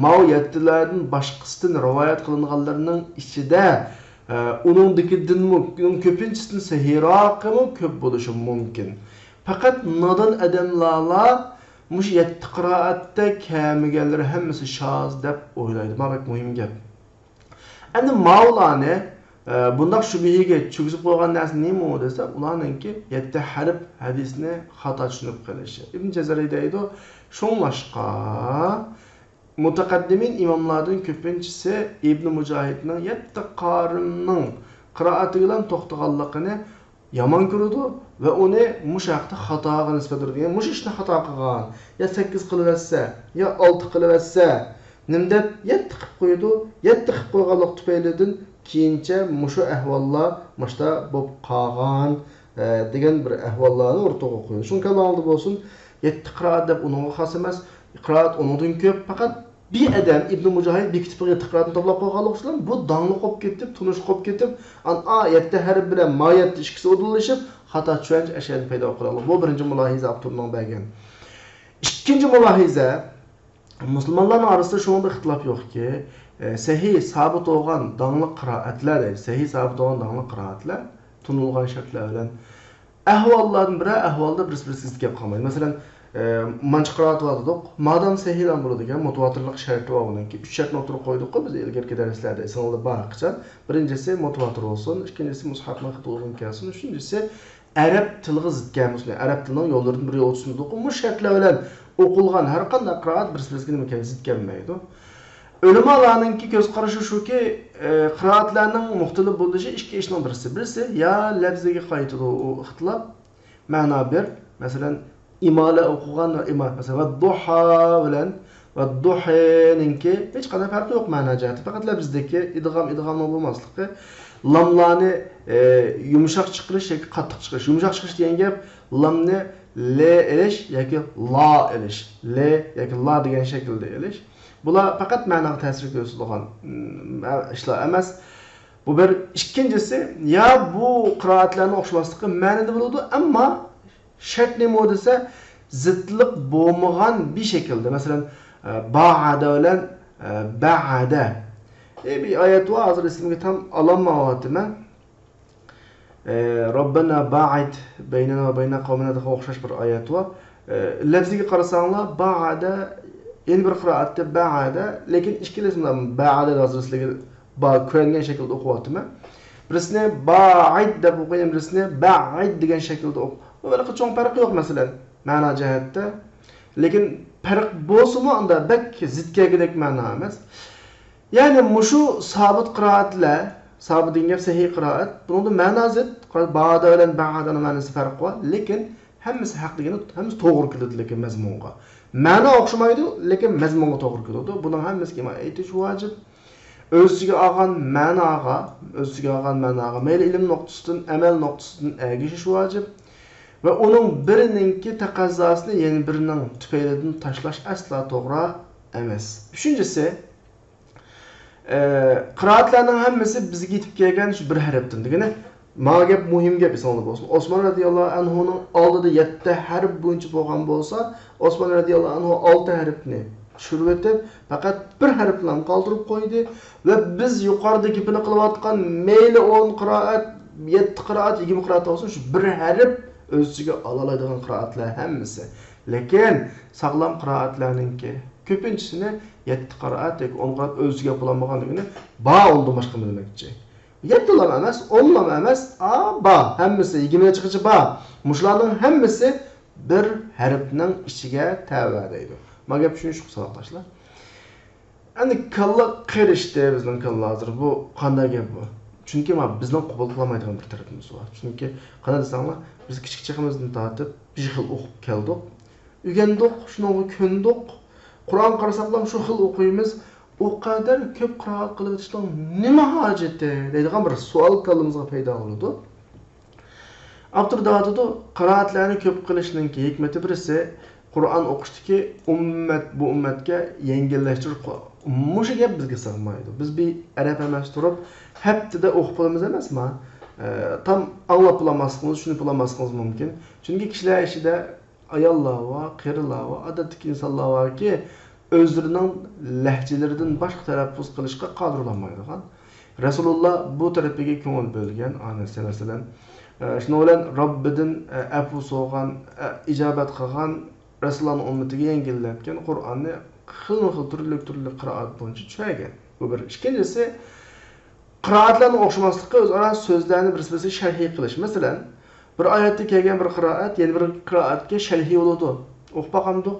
ماۋۇ يەتتىلەردىن باشقىسىدىن رىۋايەت قىلىنغانلىرىنىڭ ئىچىدە، ئە، ئۇنىڭدىكىدىنمۇ، ئۇنىڭ كۆپىنچىسىدىن سەھىھراقىمۇ كۆپ بولۇشى مۇمكىن. پەقەت نادان ئادەملەرلا مۇشۇ يەتتە قىرائەتتە كەلمىگەنلىرى ھەممىسى شاز دەپ ئويلايدۇ. مانا بەك مۇھىم گەپ. ئەمدى ماۋۇلارنى، ئە، بۇنداق شۈبھىگە چۈشۈرۈپ قويغان نەرسە نېمە دېسە، ئۇلارنىڭكى يەتتە ھەرپ ھەدىسنى خاتا چۈشىنىپ قېلىشى. ئىبن جەزەرى دەيدۇ، شۇڭلاشقا، مۇتەقەددىمىن ئىماملاردىن كۆپىنچىسى ئىبن مۇجاھىدنىڭ يەتتە قارىمنىڭ قىرائىتى بىلەن توختىغانلىقىنى يامان كۆرىدۇ ۋە ئۇنى مۇشۇ ھەقتە خاتاغا نىسبەت بېرىدۇ. يەنى مۇشۇ ئىشنى خاتا قىلغان، يا سەككىز قىلىۋەتسە، يا ئالتە قىلىۋەتسە، نېمە دەپ يەتتە قىلىپ قويىدۇ. يەتتە قىلىپ قويغانلىق تۈپەيلىدىن كېيىنچە مۇشۇ ئەھۋاللار مۇشتا بولۇپ قالغان، ئە، دېگەن بىر ئەھۋاللارنى ئوتتۇرىغا قويىدۇ. شۇڭا كاللاڭلاردا بولسۇن، يەتتە قىرائەت دەپ ئۇنىڭغا خاس ئەمەس. قىرائەت ئۇنىڭدىن كۆپ. پەقەت بىر ئادەم ئىبنى مۇجاھىد بېكىتىپ قويغان يەتتە قىرائەتنى توپلاپ قويغانلىقى ئۈچۈن بۇ داڭلىق بولۇپ كېتىپ، تونۇشلۇق بولۇپ كېتىپ، ئان-، ئا يەتتە ھەرپ بىلەن ما يەتتە ئىككىسى ئۇدۇللىشىپ، خاتا چۈشەنچە ئەشيانى پەيدا قىلغانلىق. بۇ بىرىنچى مۇلاھىزە ئاپتورنىڭ بەرگەن. ئىككىنچى مۇلاھىزە، مۇسۇلمانلارنىڭ ئارىسىدا شۇنىڭدا ئىختىلاپ يوقكى، ئە، سەھىھ سابىت بولغان داڭلىق قىرائەتلەر دەيدۇ. سەھىھ سابىت بولغان داڭلىق قىرائەتلەر تونۇلغان شەرتلەر بىلەن ئەھۋاللاردىن بىرەر ئەھۋالدا بىرسى بىرسىگە زىت كەپ قالمايدۇ. مەسىلەن، ئە، مانچە قىرائەت بار دېدۇق. مادام سەھىھلا بولىدىكەن، مۇتىۋاتىرلىق شەرتى بار ئۇنىڭكى. ئۈچ شەرتنى ئوتتۇرىغا قويدۇققۇ بىز ئىلگىرىكى دەرسلەردە، ئېسىڭىزدە بار ھەقىچان. بىرىنچىسى مۇتىۋاتىر بولسۇن، ئىككىنچىسى مۇسھەپنىڭ خېتى ئۇيغۇن كەلسۇن، ئۈچىنچىسى ئەرەب تىلىغا زىت كەلمىسۇن، ئەرەب تىلىنىڭ يوللىرىدىن بىرى بولسۇن دېدۇق. مۇشۇ شەرتلەر بىلەن ئوقۇلغان ھەر قانداق قىرائەت بىرسى بىرسىگە نېمە كەل-، زىت كەلمەيدۇ. ئۆلىمالارنىڭكى كۆز قارىشى شۇكى، ئە، قىرائەتلەرنىڭ مۇختەلىپ بولۇشى ئىككى ئىشنىڭ بىرسى. بىرسى يا لەپزىگە قايتىدۇ ئۇ ئىختىلاپ، مەنا بىر، مەسىلەن، ئىمالە ئوقۇغان ۋە ئىما-، مەسىلەن، ۋەددۇھا بىلەن ۋەددۇھىنىڭكى ھېچقانداق پەرقى يوق مەنا جەھەتتە. پەقەت لەپزدىكى ئىدغام ئىدغامنىڭ بولماسلىقى، لاملارنى، ئە، يۇمشاق چىقىرىش ياكى قاتتىق چىقىرىش. يۇمشاق چىقىرىش دېگەن گەپ لامنى لې ئېلىش ياكى لا ئېلىش. لې ياكى لا دېگەن شەكىلدە ئېلىش. بۇلار پەقەت مەناغا تەسىر كۆرسىتىدىغان، ئىم، ئىشلار ئەمەس. بۇ بىر. ئىككىنچىسى، يا بۇ قىرائەتلەرنىڭ ئوخشىماسلىقى مەنىدە بولىدۇ، ئەمما شەرت نېمە دېسە، زىتلىق بولمىغان بىر شەكىلدە. مەسىلەن، ئە، باھادە بىلەن، ئە، بەئادە. ئە، بىر ئايەت بار، ھازىر ئېسىمگە تام ئالالمايۋاتىمەن. ئە، رەببەنا باعىد بەينەنا ۋە بەينە قەۋمىنا دېگەن ئوخشاش بىر ئايەت بار. ئە، لەپزىگە قارىساڭلار، باھادە، يەنە بىر قىرائەتتە بەئادە، لېكىن ئىككىلىسىمۇ بەئادە ھازىر سىلەرگە با-، كۆرۈنگەن شەكىلدە ئوقۇۋاتىمەن. بىرسىنى باعىد دەپ ئوقۇيمەن، بىرسىنى بەئىد دېگەن شەكىلدە ئوقۇ-، بۇ ھېلىقى چوڭ پەرقى يوق، مەسىلەن، مەنا جەھەتتە. لېكىن پەرق بولسىمۇ، ئاندا بەك زىت كەلگۈدەك مەنا ئەمەس. يەنى مۇشۇ سابىت قىرائەتلەر، سابىت دېگەن گەپ سەھىھ قىرائەت، بۇنىڭدا مەنا زىت، باھادە بىلەن بەئادەنىڭ مەنىسى پەرق بار، لېكىن ھەممىسى ھەق دېگەنى، ھەممىسى توغرا كېلىدۇ، لېكىن مەزمۇنغا. مەنا ئوخشىمايدۇ، لېكىن مەزمۇنغا توغرا كېلىدۇ. بۇنىڭ ھەممىسىگە ئىمان ئېيتىش ۋاجىپ. ئۆز ئىچىگە ئالغان مەناغا، ئۆز ئىچىگە ئالغان مەناغا مەيلى ئىلىم نۇقتىسىدىن، ئەمەل نۇقتىسىدىن ئەگىشىش ۋاجىپ. ۋە ئۇنىڭ بىرىنىڭكى تەقەززاسىنى يەنە بىرىنىڭ تۈپەيلىدىن تاشلاش ئەسلا توغرا ئەمەس. ئۈچىنچىسى، ئە، قىرائەتلەرنىڭ ھەممىسى بىزگە يېتىپ كەلگەن شۇ بىر ھەرپتىن. دېگىنى، مانا گەپ، مۇھىم گەپ ئېسىڭلاردا بولسۇن. ئوسمان رەزىياللاھۇ ئەنھۇنىڭ ئالدىدا يەتتە ھەرپ بويىچە بولغان بولسا، ئوسمان رەزىياللاھۇ ئەنھۇ ئالتە ھەرپنى چۈشۈرۈۋېتىپ، پەقەت بىر ھەرپنى قالدۇرۇپ قويدى. ۋە بىز يۇقىرىدا گېپىنى قىلىۋاتقان مەيلى ئون قىرائەت، يەتتە قىرائەت، يىگىرمە قىرائەت بولسۇن، شۇ بىر ھەرپ ئۆز ئىچىگە ئالالايدىغان قىرائەتلەر ھەممىسى. لېكىن ساغلام قىرائەتلەرنىڭكى كۆپىنچىسىنى يەتتە قىرائەت ياكى ئون قىرائەت ئۆز ئىچىگە ئاپلانمىغانلىقىنى بار ئوندىن باشقا دېمەكچى. يەتتىلا ئەمەس، ئونلا ئەمەس، ئا، بار. ھەممىسى يىگىرمىگە چىققىچە بار. مۇشۇلارنىڭ ھەممىسى بىر ھەرپنىڭ ئىچىگە تەۋە دەيدۇ. ما گەپ چۈشىنىشلىك، ساۋاقداشلار. ئەمدى كاللا قېرىشتى بىزنىڭ كاللا ھازىر. بۇ قانداق گەپ بۇ؟ چۈنكى ما بىزنىڭ قوبۇل قىلالمايدىغان بىر تەرىپىمىز بار. چۈنكى قانداق دېسەڭلار، بىز كىچىك چېغىمىزدىن تارتىپ بىر خىل ئوقۇپ كەلدۇق. ئۆگەندۇق، شۇنىڭغا كۆندۇق. قۇرئان قارىساقلا شۇ خىل ئوقۇيمىز. ئۇ قەدەر كۆپ قىرائەت قىلىۋېتىشنىڭ نېمە ھاجىتى؟ دەيدىغان بىر سوئال كاللىمىزغا پەيدا بولىدۇ. ئاپتور دەۋاتىدۇ، قىرائەتلەرنى كۆپ قىلىشنىڭكى ھېكمىتى بىرسى، قۇرئان ئوقۇشتىكى ئۈممەت، بۇ ئۈممەتكە يەڭگىللەشتۈرۈش قۇ-، مۇشۇ گەپ بىزگە سىغمايدۇ. بىز بىر ئەرەب ئەمەس تۇرۇپ، ھەپتىدە ئوقۇپ بولىمىز ئەمەسما؟ ئە، تام ئاڭلاپ بولالماسلىقىمىز، چۈشىنىپ بولالماسلىقىمىز مۇمكىن. چۈنكى كىشىلەر ئىچىدە ئاياللار بار، قېرىلار بار، ئادەتتىكى ئىنسانلار باركى، ئۆزلىرىنىڭ لەھجىلىرىدىن باشقا تەلەپپۇز قىلىشقا قادىر بولالمايدىغان. رەسۇلۇللا بۇ تەرىپىگە كۆڭۈل بۆلگەن، ئانىسى مەسىلەن. ئە، شۇنىڭ بىلەن رەببىدىن، ئە، ئەپۇ سورىغان، ئە، ئىجابەت قىلغان، رەسۇلۇللانىڭ ئۈممىتىگە يەڭگىللەتكەن، قۇرئاننى خىلمۇ خىل، تۈرلۈك تۈرلۈك قىرائەت بويىچە چۈشۈرگەن. بۇ بىر. ئىككىنچىسى، قىرائەتلەرنىڭ ئوخشىماسلىقى ئۆزئارا سۆزلەرنى بىرسى-بىرسىگە شەرھى قىلىش. مەسىلەن، بىر ئايەتتە كەلگەن بىر قىرائەت يەنە بىر قىرائەتكە شەرھى بولىدۇ. ئوقۇپ باقامدۇق؟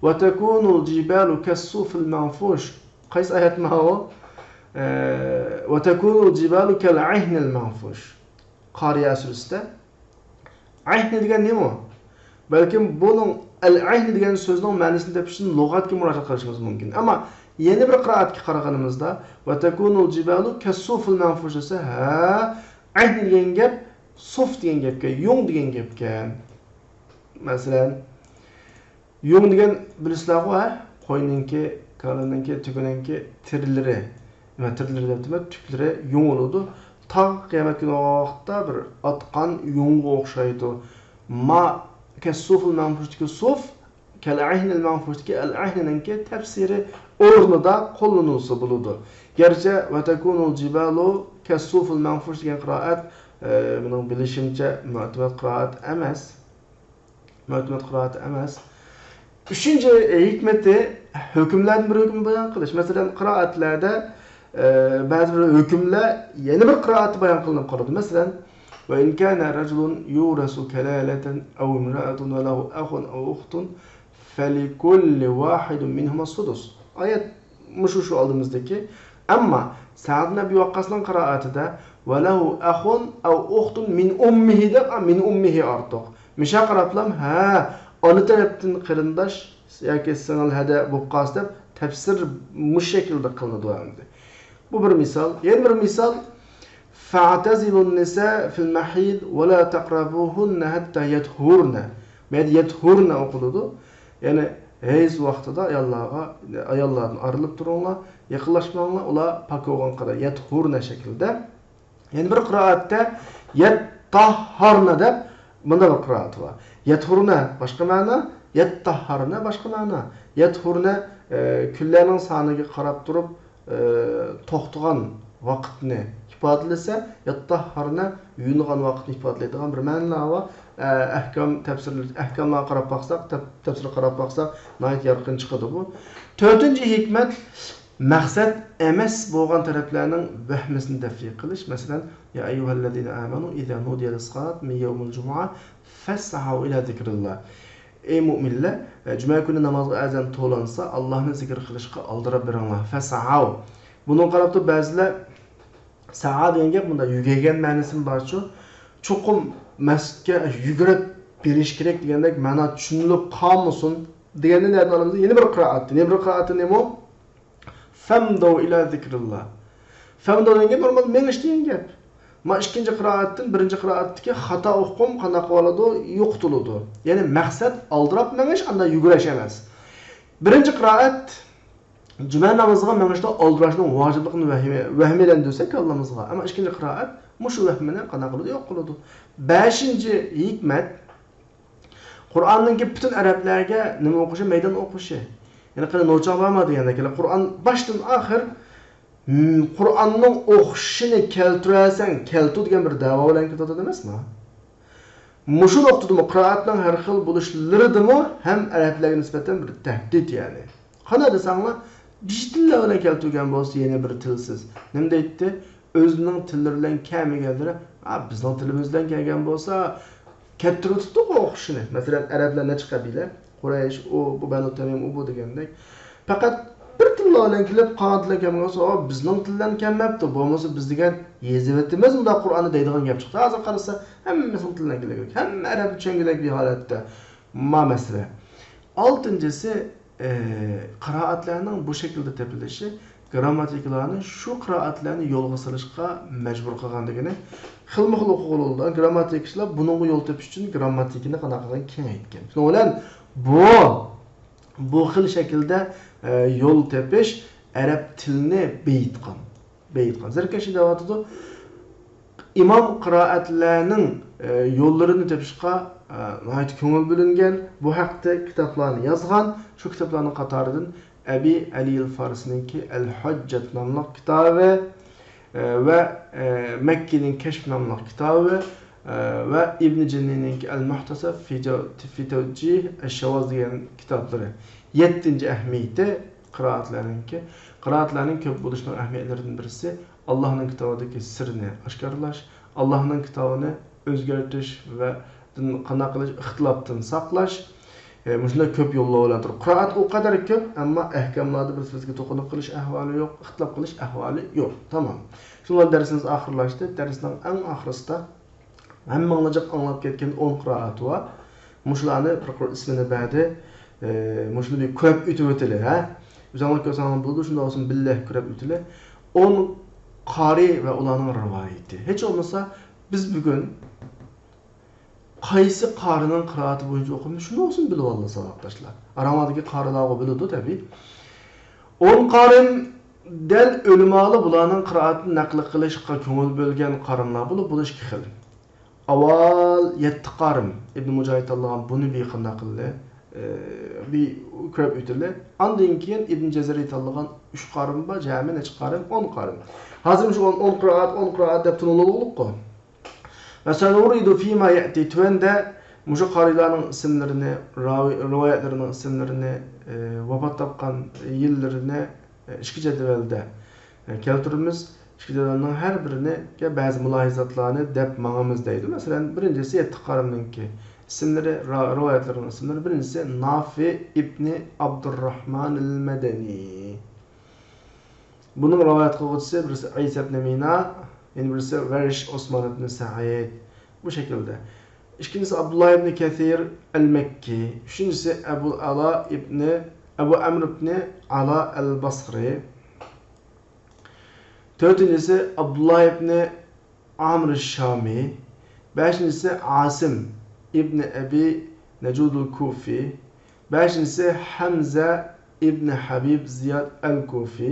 وتكون الجبال كالصوف المنفوش. قايسى ئايەت ماۋۇ؟ ئە، وتكون الجبال كالعهن المنفوش. قارىيە سۈرىسىدە. ئەھنى دېگەن نېمە ئۇ؟ بەلكىم بۇنىڭ ئەل-ئەھنى دېگەن سۆزنىڭ مەنىسىنى تېپىش ئۈچۈن لۇغەتكە مۇراجىئەت قىلىشىمىز مۇمكىن. ئەمما يەنە بىر قىرائەتكە قارىغىنىمىزدا، «وتكون الجبال كالصوف المنفوش» دېسە، ھە، ئەھن دېگەن گەپ سوف دېگەن گەپكەن، يۇڭ دېگەن گەپكەن. مەسىلەن، يۇڭ دېگەن بىلىسىلەرغۇ، ھە؟ قوينىڭكى، كالىنىڭكى، تۆگىنىڭكى تېرىلىرى، نېمە تېرىلىرى دەپتىمەن، تۈكلىرى يۇڭ بولىدۇ. تاغ قىيامەت كۈنى بولغان ۋاقىتتا بىر ئاتقان يۇڭغا ئوخشايدۇ. ما كالصوف المنفوشتىكى سوف، كالعهن المنفوشتىكى ئەلئەھننىڭكى تەپسىرى ئورنىدا قوللىنىلسا بولىدۇ. گەرچە «وتكون الجبال كالصوف المنفوش» دېگەن قىرائەت، ئە، مېنىڭ بىلىشىمچە مۆتىمەت قىرائەت ئەمەس. مۆتىمەت قىرائەت ئەمەس. ئۈچىنچى ھېكمىتى، ھۆكۈملەردىن بىر ھۆكۈم بايان قىلىش. مەسىلەن، قىرائەتلەردە، ئە، بەزى بىر ھۆكۈملەر يەنە بىر قىرائەتتە بايان قىلىنىپ قالىدۇ. مەسىلەن، «وإن كان رجل يورث كلالة أو امرأة وله أخ أو أخت فلكل واحد منهما السدس». ئايەت مۇشۇ، شۇ ئالدىمىزدىكى. ئەمما سەئد ئىبن ئەبى ۋەققاسنىڭ قىرائەتىدە «وله أخ أو أخت من أمه» دەپ، «من أمه» ئارتۇق. مىشا قاراپلام، ھە، ئانا تەرەپتىن قېرىنداش ياكى سىڭىل ھەدە بولۇپ قالسا دەپ تەپسىر مۇشۇ شەكىلدە قىلىنىدۇ ئەمدى. بۇ بىر مىسال. يەنە بىر مىسال، «فاعتزلوا النساء في المحيض ولا تقربوهن حتى يطهرن». مەيدە «يەتھۇرنە» ئوقۇلىدۇ. يەنى ھەيز ۋاقتىدا ئاياللارغا، ئاياللاردىن ئايرىلىپ تۇرۇڭلار، يېقىنلاشماڭلار، ئۇلار پاك بولغان قەدەر. «يەتھۇرنە» شەكلىدە. يەنە بىر قىرائەتتە «يەتتاھھارنە» دەپ مۇنداق بىر قىرائەت بار. «يەتھۇرنە» باشقا مەنە، «يەتتاھھارنە» باشقا مەنە. «يەتھۇرنە»، ئە، كۈنلەرنىڭ سانىغا قاراپ تۇرۇپ، ئە، توختىغان ۋاقىتنى ئىپادىلىسە، «يەتتاھھارنە» يۇيۇنغان ۋاقىتنى ئىپادىلەيدىغان بىر مەنىلەر بار. ئە، ئەھكام تەپسىرلىرى، ئەھكاملارغا قاراپ باقساق، تەپ-، تەپسىرگە قاراپ باقساق، ناھايىتى يارقىن چىقىدۇ بۇ. تۆتىنچى ھېكمەت، مەقسەت ئەمەس بولغان تەرەپلەرنىڭ ۋەھمىسىنى دەفئى قىلىش. مەسىلەن، «يا أيها الذين آمنوا إذا نودي للصلاة من يوم الجمعة فاسعوا إلى ذكر الله». ئەي مۆمىنلەر، جۈمە كۈنى نامازغا ئەزان توۋلانسا، ئاللاھنى زىكىر قىلىشقا ئالدىراپ بېرىڭلار. فاسعوا. بۇنىڭغا قاراپ تۇرۇپ بەزىلەر سەئا دېگەن گەپ مۇنداق يۈگۈرگەن مەنىسىمۇ بارچۇ. چوقۇم مەسچىتكە يۈگۈرۈپ بېرىش كېرەك دېگەندەك مەنا چۈشىنىلىپ قالمىسۇن دېگەننى نەدىن ئالىمىز؟ يەنە بىر قىرائەتتىن. يەنە بىر قىرائەتتىن نېمە؟ فامضوا إلى ذكر الله. فامضوا دېگەن گەپ نورمال مېڭىش دېگەن گەپ. ما ئىككىنچى قىرائەتتىن بىرىنچى قىرائەتتىكى خاتا ئۇقۇم قانداق بولىدۇ؟ يوقىتىلىدۇ. يەنى مەقسەت ئالدىراپ مېڭىش، ئاندىن يۈگۈرۈش ئەمەس. بىرىنچى قىرائەت جۈمە نامىزىغا مېڭىشتا ئالدىراشنىڭ ۋاجىپلىقىنى ۋەھىمە-، ۋەھىمىلەندۈرسە كاللىمىزغا. ئەمما ئىككىنچى قىرائەت مۇشۇ ۋەھمىنى قانداق قىلىدۇ؟ يوق قىلىدۇ. بەشىنچى ھېكمەت، قۇرئاننىڭكى پۈتۈن ئەرەبلەرگە نېمە ئوقۇشى؟ مەيدان ئوقۇشى. يەنى قېنى نوچىغا بارما دېگەندەك، قۇرئان باشتىن ئاخىر، م، قۇرئاننىڭ ئوخشىشىنى كەلتۈرەلىسەڭ كەلتۈر دېگەن بىر دەۋا بىلەن كېتىۋاتىدۇ ئەمەسمۇ؟ مۇشۇ نۇقتىدىمۇ قىرائەتنىڭ ھەر خىل بولۇشلىرىدىمۇ ھەم ئەرەبلەرگە نىسبەتەن بىر تەھدىت، يەنى. قانداق دېسەڭلار، بىژ تىللار بىلەن كەلتۈرگەن بولسا يەنە بىر تىلسىز. نېمە دەيتتى؟ ئۆزىنىڭ تىللىرى بىلەن كەلمىگەنلىرى، ھا، بىزنىڭ تىلىمىز بىلەن كەلگەن بولسا، كەلتۈرۈۋېتىپتۇ ئوخشىشىنى. مەسىلەن، ئەرەبلەر نەچچە قەبىلە؟ قۇرەيش، ئۇ، بۇ، بەنۇ تەمىم، ئۇ، بۇ دېگەندەك. پەقەت بىر تىللا بىلەن كېلىپ، قالغان تىللار كەلمىگەن بولسا، «ئو، بىزنىڭ تىللارنى كەلمەپتۇ، بولمىسا بىز دېگەن يېزىۋېتىمىز مۇنداق قۇرئاننى» دەيدىغان گەپ چىقتى. ھازىر قارىسا، ھەممىسىنىڭ تىللارنى كېلىدۇ. ھەممە ئەرەبنى چۈشەنگۈدەك بىر ھالەتتە. ما مەسىلە. ئالتىنچىسى، ئى، قىرائەتلەرنىڭ بۇ شەكىلدە تېپىلىشى گىرامماتىكىلارنى شۇ قىرائەتلەرنى يولغا سېلىشقا مەجبۇر قىلغان دېگىنى. خىلمۇ خىل ئوقۇغىلى بولىدۇ. گىرامماتىكىچىلار بۇنىڭغا يول تېپىش ئۈچۈن گىرامماتىكىنى قانداق قىلغان؟ كېڭەيتكەن. شۇنىڭ بىلەن بۇ، بۇ خىل شەكىلدە، ئى، يول تېپىش ئەرەب تىلىنى بېيىتقان. بېيىتقان. زەركەشى دەۋاتىدۇ، ئىمام قىرائەتلەرنىڭ، ئە، يوللىرىنى تېپىشقا، ئە، ناھايىتى كۆڭۈل بۆلۈنگەن. بۇ ھەقتە كىتابلارنى يازغان. شۇ كىتابلارنىڭ قاتارىدىن ئەبى ئەلى ئەل فارسنىڭكى ئەل ھۆججەت ناملىق كىتابى، ئە، ۋە، ئە، مەككىنىڭ كەشف ناملىق كىتابى، ئە، ۋە ئىبن جىننىنىڭكى ئەل مۇھتەسەب فى جەۋ-، فى تەۋجىھ ئەش شاۋاز دېگەن كىتابلىرى. يەتتىنچى ئەھمىيىتى، قىرائەتلەرنىڭكى، قىرائەتلەرنىڭ كۆپ بولۇشىنىڭ ئەھمىيەتلىرىدىن بىرسى، ئاللاھنىڭ كىتابىدىكى سىرنى ئاشكارىلاش، ئاللاھنىڭ كىتابىنى ئۆزگەرتىش ۋە دىن قانداق قىلىش، ئىختىلاپتىن ساقلاش. ئە، مۇشۇنداق كۆپ يوللار بىلەن تۇرۇپ، قىرائەت ئۇ قەدەر كۆپ، ئەمما ئەھكاملاردا بىر-بىرسىگە توقۇنۇپ قېلىش ئەھۋالى يوق، ئىختىلاپ قىلىش ئەھۋالى يوق. تامام. شۇنىڭ بىلەن دەرسىمىز ئاخىرلاشتى. دەرسنىڭ ئەڭ ئاخىرىسىدا ھەممىڭلار جىق ئاڭلاپ كەتكەن ئون قىرائەت بار. مۇشۇلارنى بىر قۇر ئىسمىنى بەردى. ئى، مۇشۇنى بىر كۆرۈپ ئۆتۈۋېتىلى، ھە؟ ئۆزۈڭلار كۆرسەڭلار بولىدۇ، شۇنداق بولسۇن بىللە كۆرۈپ ئۆتىلى. ئون قارى ۋە ئۇلارنىڭ رىۋايىتى. ھېچ بولمىسا بىز بۈگۈن قايسى قارىنىڭ قىرائىتى بويىچە ئوقۇمىدى، شۇنداق بولسۇن بىلىۋالىسا ساۋاقداشلار. ئاراڭلاردىكى قارىلارغۇ بىلىدۇ تەبىئىي. ئون قارىم دەل ئۆلىمالار بۇلارنىڭ قىرائىتىنى نەقىل قىلىشقا كۆڭۈل بۆلگەن قارىملار بولۇپ، بۇلار ئىككى خىل. ئاۋۋال يەتتە قارىم ئىبن مۇجاھىد تاللىغان، بۇنى بىر قانداق قىلدى؟ ئى، بىر كۆرۈپ ئۆتىلى. ئاندىن كېيىن ئىبن جەزىرى تاللىغان ئۈچ قارىم بار، جەمئىي نەچچە قارىم؟ ئون قارىم. ھازىر مۇشۇ ئون، ئون قىرائەت، ئون قىرائەت دەپ تونۇلۇلۇققۇ. مەسىلەن، نۇرىدۇ فىما يەتى، تۆۋەندە مۇشۇ قارىلارنىڭ ئىسىملىرىنى، راۋى-، رىۋايەتلىرىنىڭ ئىسىملىرىنى، ئى، ۋاپات تاپقان يىللىرىنى، ئى، ئىككى جەدۋەلدە، ئى، كەلتۈرىمىز. ئىككى جەدۋەلنىڭ ھەر بىرىگە بەزى مۇلاھىزاتلارنى دەپ ماڭىمىز دەيدۇ. مەسىلەن، بىرىنچىسى يەتتە قارىمنىڭكى ئىسىملىرى، را-، رىۋايەتلىرىنىڭ ئىسىملىرى. بىرىنچىسى نافى ئىبنى ئابدۇرراھمانىل مەدەنى. بۇنىڭ رىۋايەت قىلغۇچىسى بىرسى ئەيسە ئىبنى مىنا، يەنە بىرسى ۋەرش ئوسمان ئىبنى سەئىد. بۇ شەكىلدە. ئىككىنچىسى ئابدۇللا ئىبنى كەسىر ئەل مەككى. ئۈچىنچىسى ئەبۇل ئالا ئىبنى، ئەبۇ ئەمر ئىبنى ئالا ئەل باسرى. تۆتىنچىسى ئابدۇللا ئىبنى ئامر شامى. بەشىنچىسى ئاسىم ئىبنى ئەبى نەجۇدۇل كۇفى. بەشىنچىسى ھەمزە ئىبنى ھەبىب زىياد ئەل كۇفى.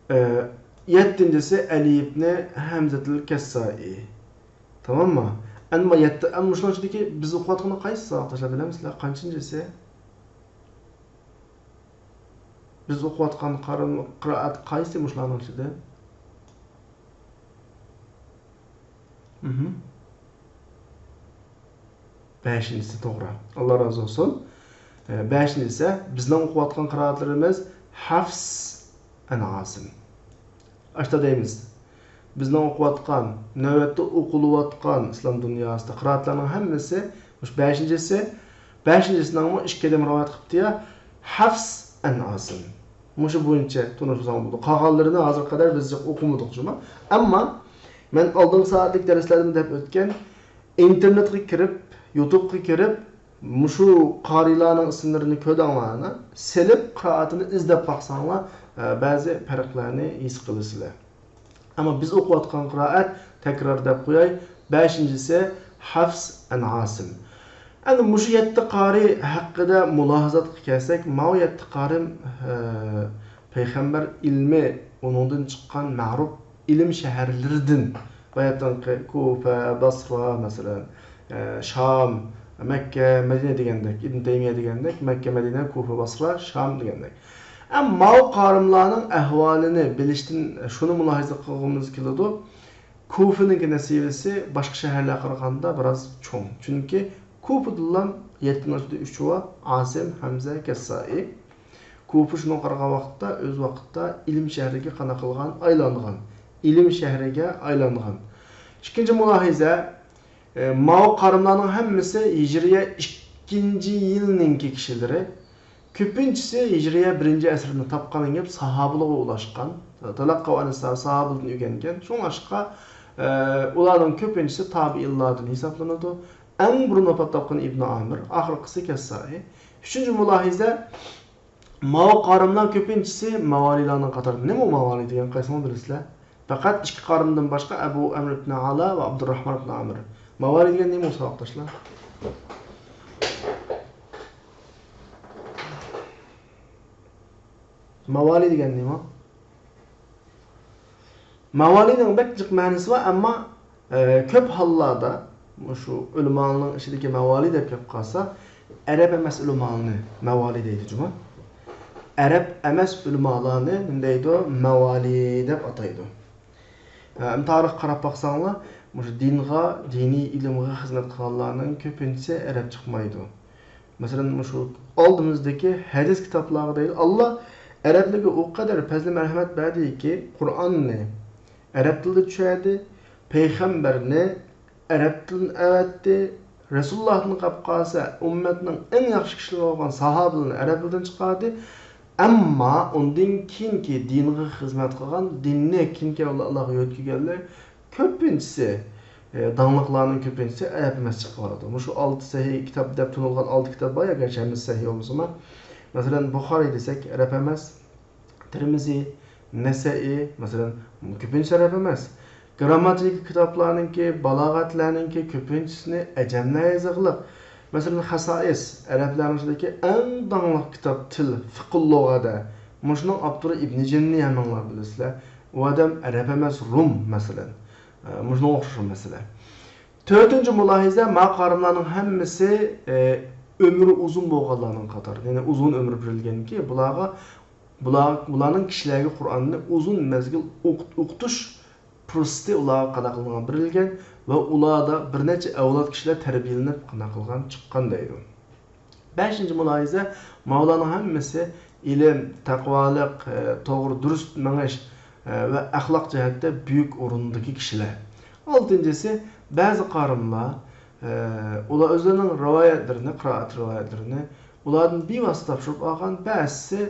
ئە، يەتتىنچىسى ئەلى ئىبنى ھەمزەتىل كەسسائى. تاماممۇ؟ ئەمما يەتتە، ئەمما مۇشۇنىڭ ئىچىدىكى بىز ئوقۇۋاتقىنى قايسى ساۋاقداشلار، بىلەمسىلەر؟ قانچىنچىسى؟ بىز ئوقۇۋاتقان قارىم-، قىرائەت قايسى مۇشۇلارنىڭ ئىچىدە؟ مھم. بەشىنچىسى توغرا. ئاللا رازى بولسۇن. ئە، بەشىنچىسى، بىزنىڭ ئوقۇۋاتقان قىرائەتلىرىمىز ھەفس ئەن ئاسىم. ئاشتا دەيمىز. بىزنىڭ ئوقۇۋاتقان، نۆۋەتتە ئوقۇلۇۋاتقان ئىسلام دۇنياسىدا قىرائەتلەرنىڭ ھەممىسى مۇشۇ بەشىنچىسى، بەشىنچىسىنىڭمۇ ئىككى ئادەم رىۋايەت قىپتۇ يا، ھەفس ئەن ئاسىم. مۇشۇ بويىچە تونۇشساڭ بولىدۇ. قالغانلىرىنى ھازىرغا قەدەر بىز جىق ئوقۇمىدۇق جۇما. ئەمما مەن ئالدىنقى سائەتلىك دەرسلەردىمۇ دەپ ئۆتكەن، ئىنتېرنېتقا كىرىپ، يۇتۇبقا كىرىپ، مۇشۇ قارىيلارنىڭ ئىسىملىرىنى كۆردۈڭلارنى سېلىپ، قىرائىتىنى ئىزدەپ باقساڭلار، ئە، بەزى پەرقلەرنى ھېس قىلىسىلەر. ئەمما بىز ئوقۇۋاتقان قىرائەت، تەكرار دەپ قوياي، بەشىنچىسى ھەفس ئەن ئاسىم. ئەمدى مۇشۇ يەتتە قارى ھەققىدە مۇلاھىزاتقا كەلسەك، ماۋۇ يەتتە قارىم، ئە، پەيغەمبەر ئىلمى ئۇنىڭدىن چىققان مەغرۇپ ئىلىم شەھەرلىرىدىن، باياتىنقى كۇفە، باسرا، مەسىلەن، ئە، شام، مەككە، مەدىنە دېگەندەك، ئىبن تەيمىيە دېگەندەك، مەككە، مەدىنە، كۇفە، باسرا، شام دېگەندەك. ئەمما ماۋۇ قارىملارنىڭ ئەھۋالىنى بىلىشتىن شۇنى مۇلاھىزە قىلغۇمىز كېلىدۇ، كۇفىنىڭكى نەسىبىسى باشقا شەھەرلەرگە قارىغاندا بىراز چوڭ. چۈنكى كۇفىدىلا يەتتىنىڭ ئىچىدە ئۈچى بار، ئاسىم، ھەمزە، كەسسائى. كۇفا شۇنىڭغا قارىغان ۋاقىتتا، ئۆز ۋاقتىدا ئىلىم شەھىرىگە قانداق قىلغان؟ ئايلانغان. ئىلىم شەھىرىگە ئايلانغان. ئىككىنچى مۇلاھىزە، ئە، ماۋۇ قارىملارنىڭ ھەممىسى ھىجرىيە ئىككىنچى يىلنىڭكى كىشىلىرى. كۆپىنچىسى ھىجرىيە بىرىنچى ئەسىرنى تاپقان گەپ ساھابىلارغا ئۇلاشقان. تەلەققەۋ ئەنىس ساھابىدىن ئۆگەنگەن. شۇڭلاشقا، ئە، ئۇلارنىڭ كۆپىنچىسى تابىئىنلاردىن ھېسابلىنىدۇ. ئەڭ بۇرۇن ۋاپات تاپقىنى ئىبنى ئامىر، ئاخىرقىسى كەسسائى. ئۈچىنچى مۇلاھىزە، ماۋۇ قارىملار كۆپىنچىسى ماۋالىيلارنىڭ قاتارىدا. نېمە ئۇ ماۋالىي دېگەن، قايسىڭلار بىلىسىلەر؟ پەقەت ئىككى قارىمدىن باشقا ئەبۇ ئەمر ئىبنى ئالا ۋە ئابدۇرراھمان ئىبنى ئامىر. ماۋالىي دېگەن نېمە ئۇ ساۋاقداشلار؟ ماۋالىي دېگەن نېمە؟ ماۋالىينىڭ بەك جىق مەنىسى بار، ئەمما، ئە، كۆپ ھاللاردا مۇشۇ ئۆلىمالارنىڭ ئىچىدىكى ماۋالىي دەپ كەپ قالسا، ئەرەب ئەمەس ئۆلىمالارنى ماۋالىي دەيدۇ جۇمۇ. ئەرەب ئەمەس ئۆلىمالارنى نېمە دەيدۇ؟ ماۋالىي دەپ ئاتايدۇ. ئە، تارىخقا قاراپ باقساڭلار، مۇشۇ دىنغا، دىنىي ئىلىمغا خىزمەت قىلغانلارنىڭ كۆپىنچىسى ئەرەب چىقمايدۇ. مەسىلەن، مۇشۇ ئالدىمىزدىكى ھەدىس كىتابلارغا دەيلى، ئاللا ئەرەبلەرگە ئۇ قەدەر پەزلى مەرھەمەت بەردىكى، قۇرئاننى ئەرەب تىلىدا چۈشەردى، پەيغەمبەرنى ئەرەب تىلىدىن ئەۋەتتى، رەسۇلۇللاھتىن قاپ قالسا، ئۈممەتنىڭ ئەڭ ياخشى كىشىلىرى بولغان ساھابىلىرىنى ئەرەب تىلىدىن چىقاردى. ئەمما ئۇندىن كېيىنكى دىنغا خىزمەت قىلغان، دىننى كېيىنكى ئەۋلادلارغا يۆتكىگەنلەر كۆپىنچىسى ئە، داڭلىقلارنىڭ كۆپىنچىسى ئەرەب ئەمەس چىقىپ قالىدۇ. مۇشۇ ئالتە سەھىھ كىتاب دەپ تونۇلغان ئالتە كىتاب بار، ئەگەرچە ھەممىسى سەھىھ بولمىسىمۇ. مەسىلەن، بۇخارىي دېسەك، ئەرەب ئەمەس. تىرمىزى، نەسەئى، مەسىلەن، كۆپىنچىسى ئەرەب ئەمەس. گرامماتىكا كىتابلارنىڭكى، بالاغەتلەرنىڭكى كۆپىنچىسىنى ئەجەملەر يېزىغلىق. مەسىلەن، خەسائىس، ئەرەبلەرنىڭ ئىچىدىكى ئەڭ داڭلىق كىتاب تىل، فىقھۇل لۇغەدە. مۇشۇنىڭ ئاپتورى ئىبنى جىننى ھەممىڭلار بىلىسىلەر. ئۇ ئادەم ئەرەب ئەمەس، رۇم، مەسىلەن. ئە، مۇشۇنىڭغا ئوخشاش مەسىلە. تۆتىنچى مۇلاھىزە، ما قارىملارنىڭ ھەممىسى، ئە، ئۆمرى ئۇزۇن بولغانلارنىڭ قاتارىدا، يەنى ئۇزۇن ئۆمۈر بېرىلگەنكى، بۇلارغا، بۇلار، بۇلارنىڭ كىشىلەرگە قۇرئاننى ئۇزۇن مەزگىل ئوقۇت-، ئوقۇتۇش پۇرسىتى ئۇلارغا قانداق قىلىنغان بېرىلگەن ۋە ئۇلاردا بىر نەچچە ئەۋلاد كىشىلەر تەربىيەلىنىپ قانداق قىلغان چىققان دەيدۇ. بەشىنچى مۇلاھىزە، ماۋۇلارنىڭ ھەممىسى ئىلىم، تەقۋالىق، ئە، توغرا دۇرۇس مېڭىش، ئە، ۋە ئەخلاق جەھەتتە بۈيۈك ئورۇندىكى كىشىلەر. ئالتىنچىسى، بەزى قارىملار، ئە، ئۇلار ئۆزلىرىنىڭ رىۋايەتلىرىنى، قىرائەت رىۋايەتلىرىنى ئۇلاردىن بىۋاسىتە تاپشۇرۇپ ئالغان، بەزىسى،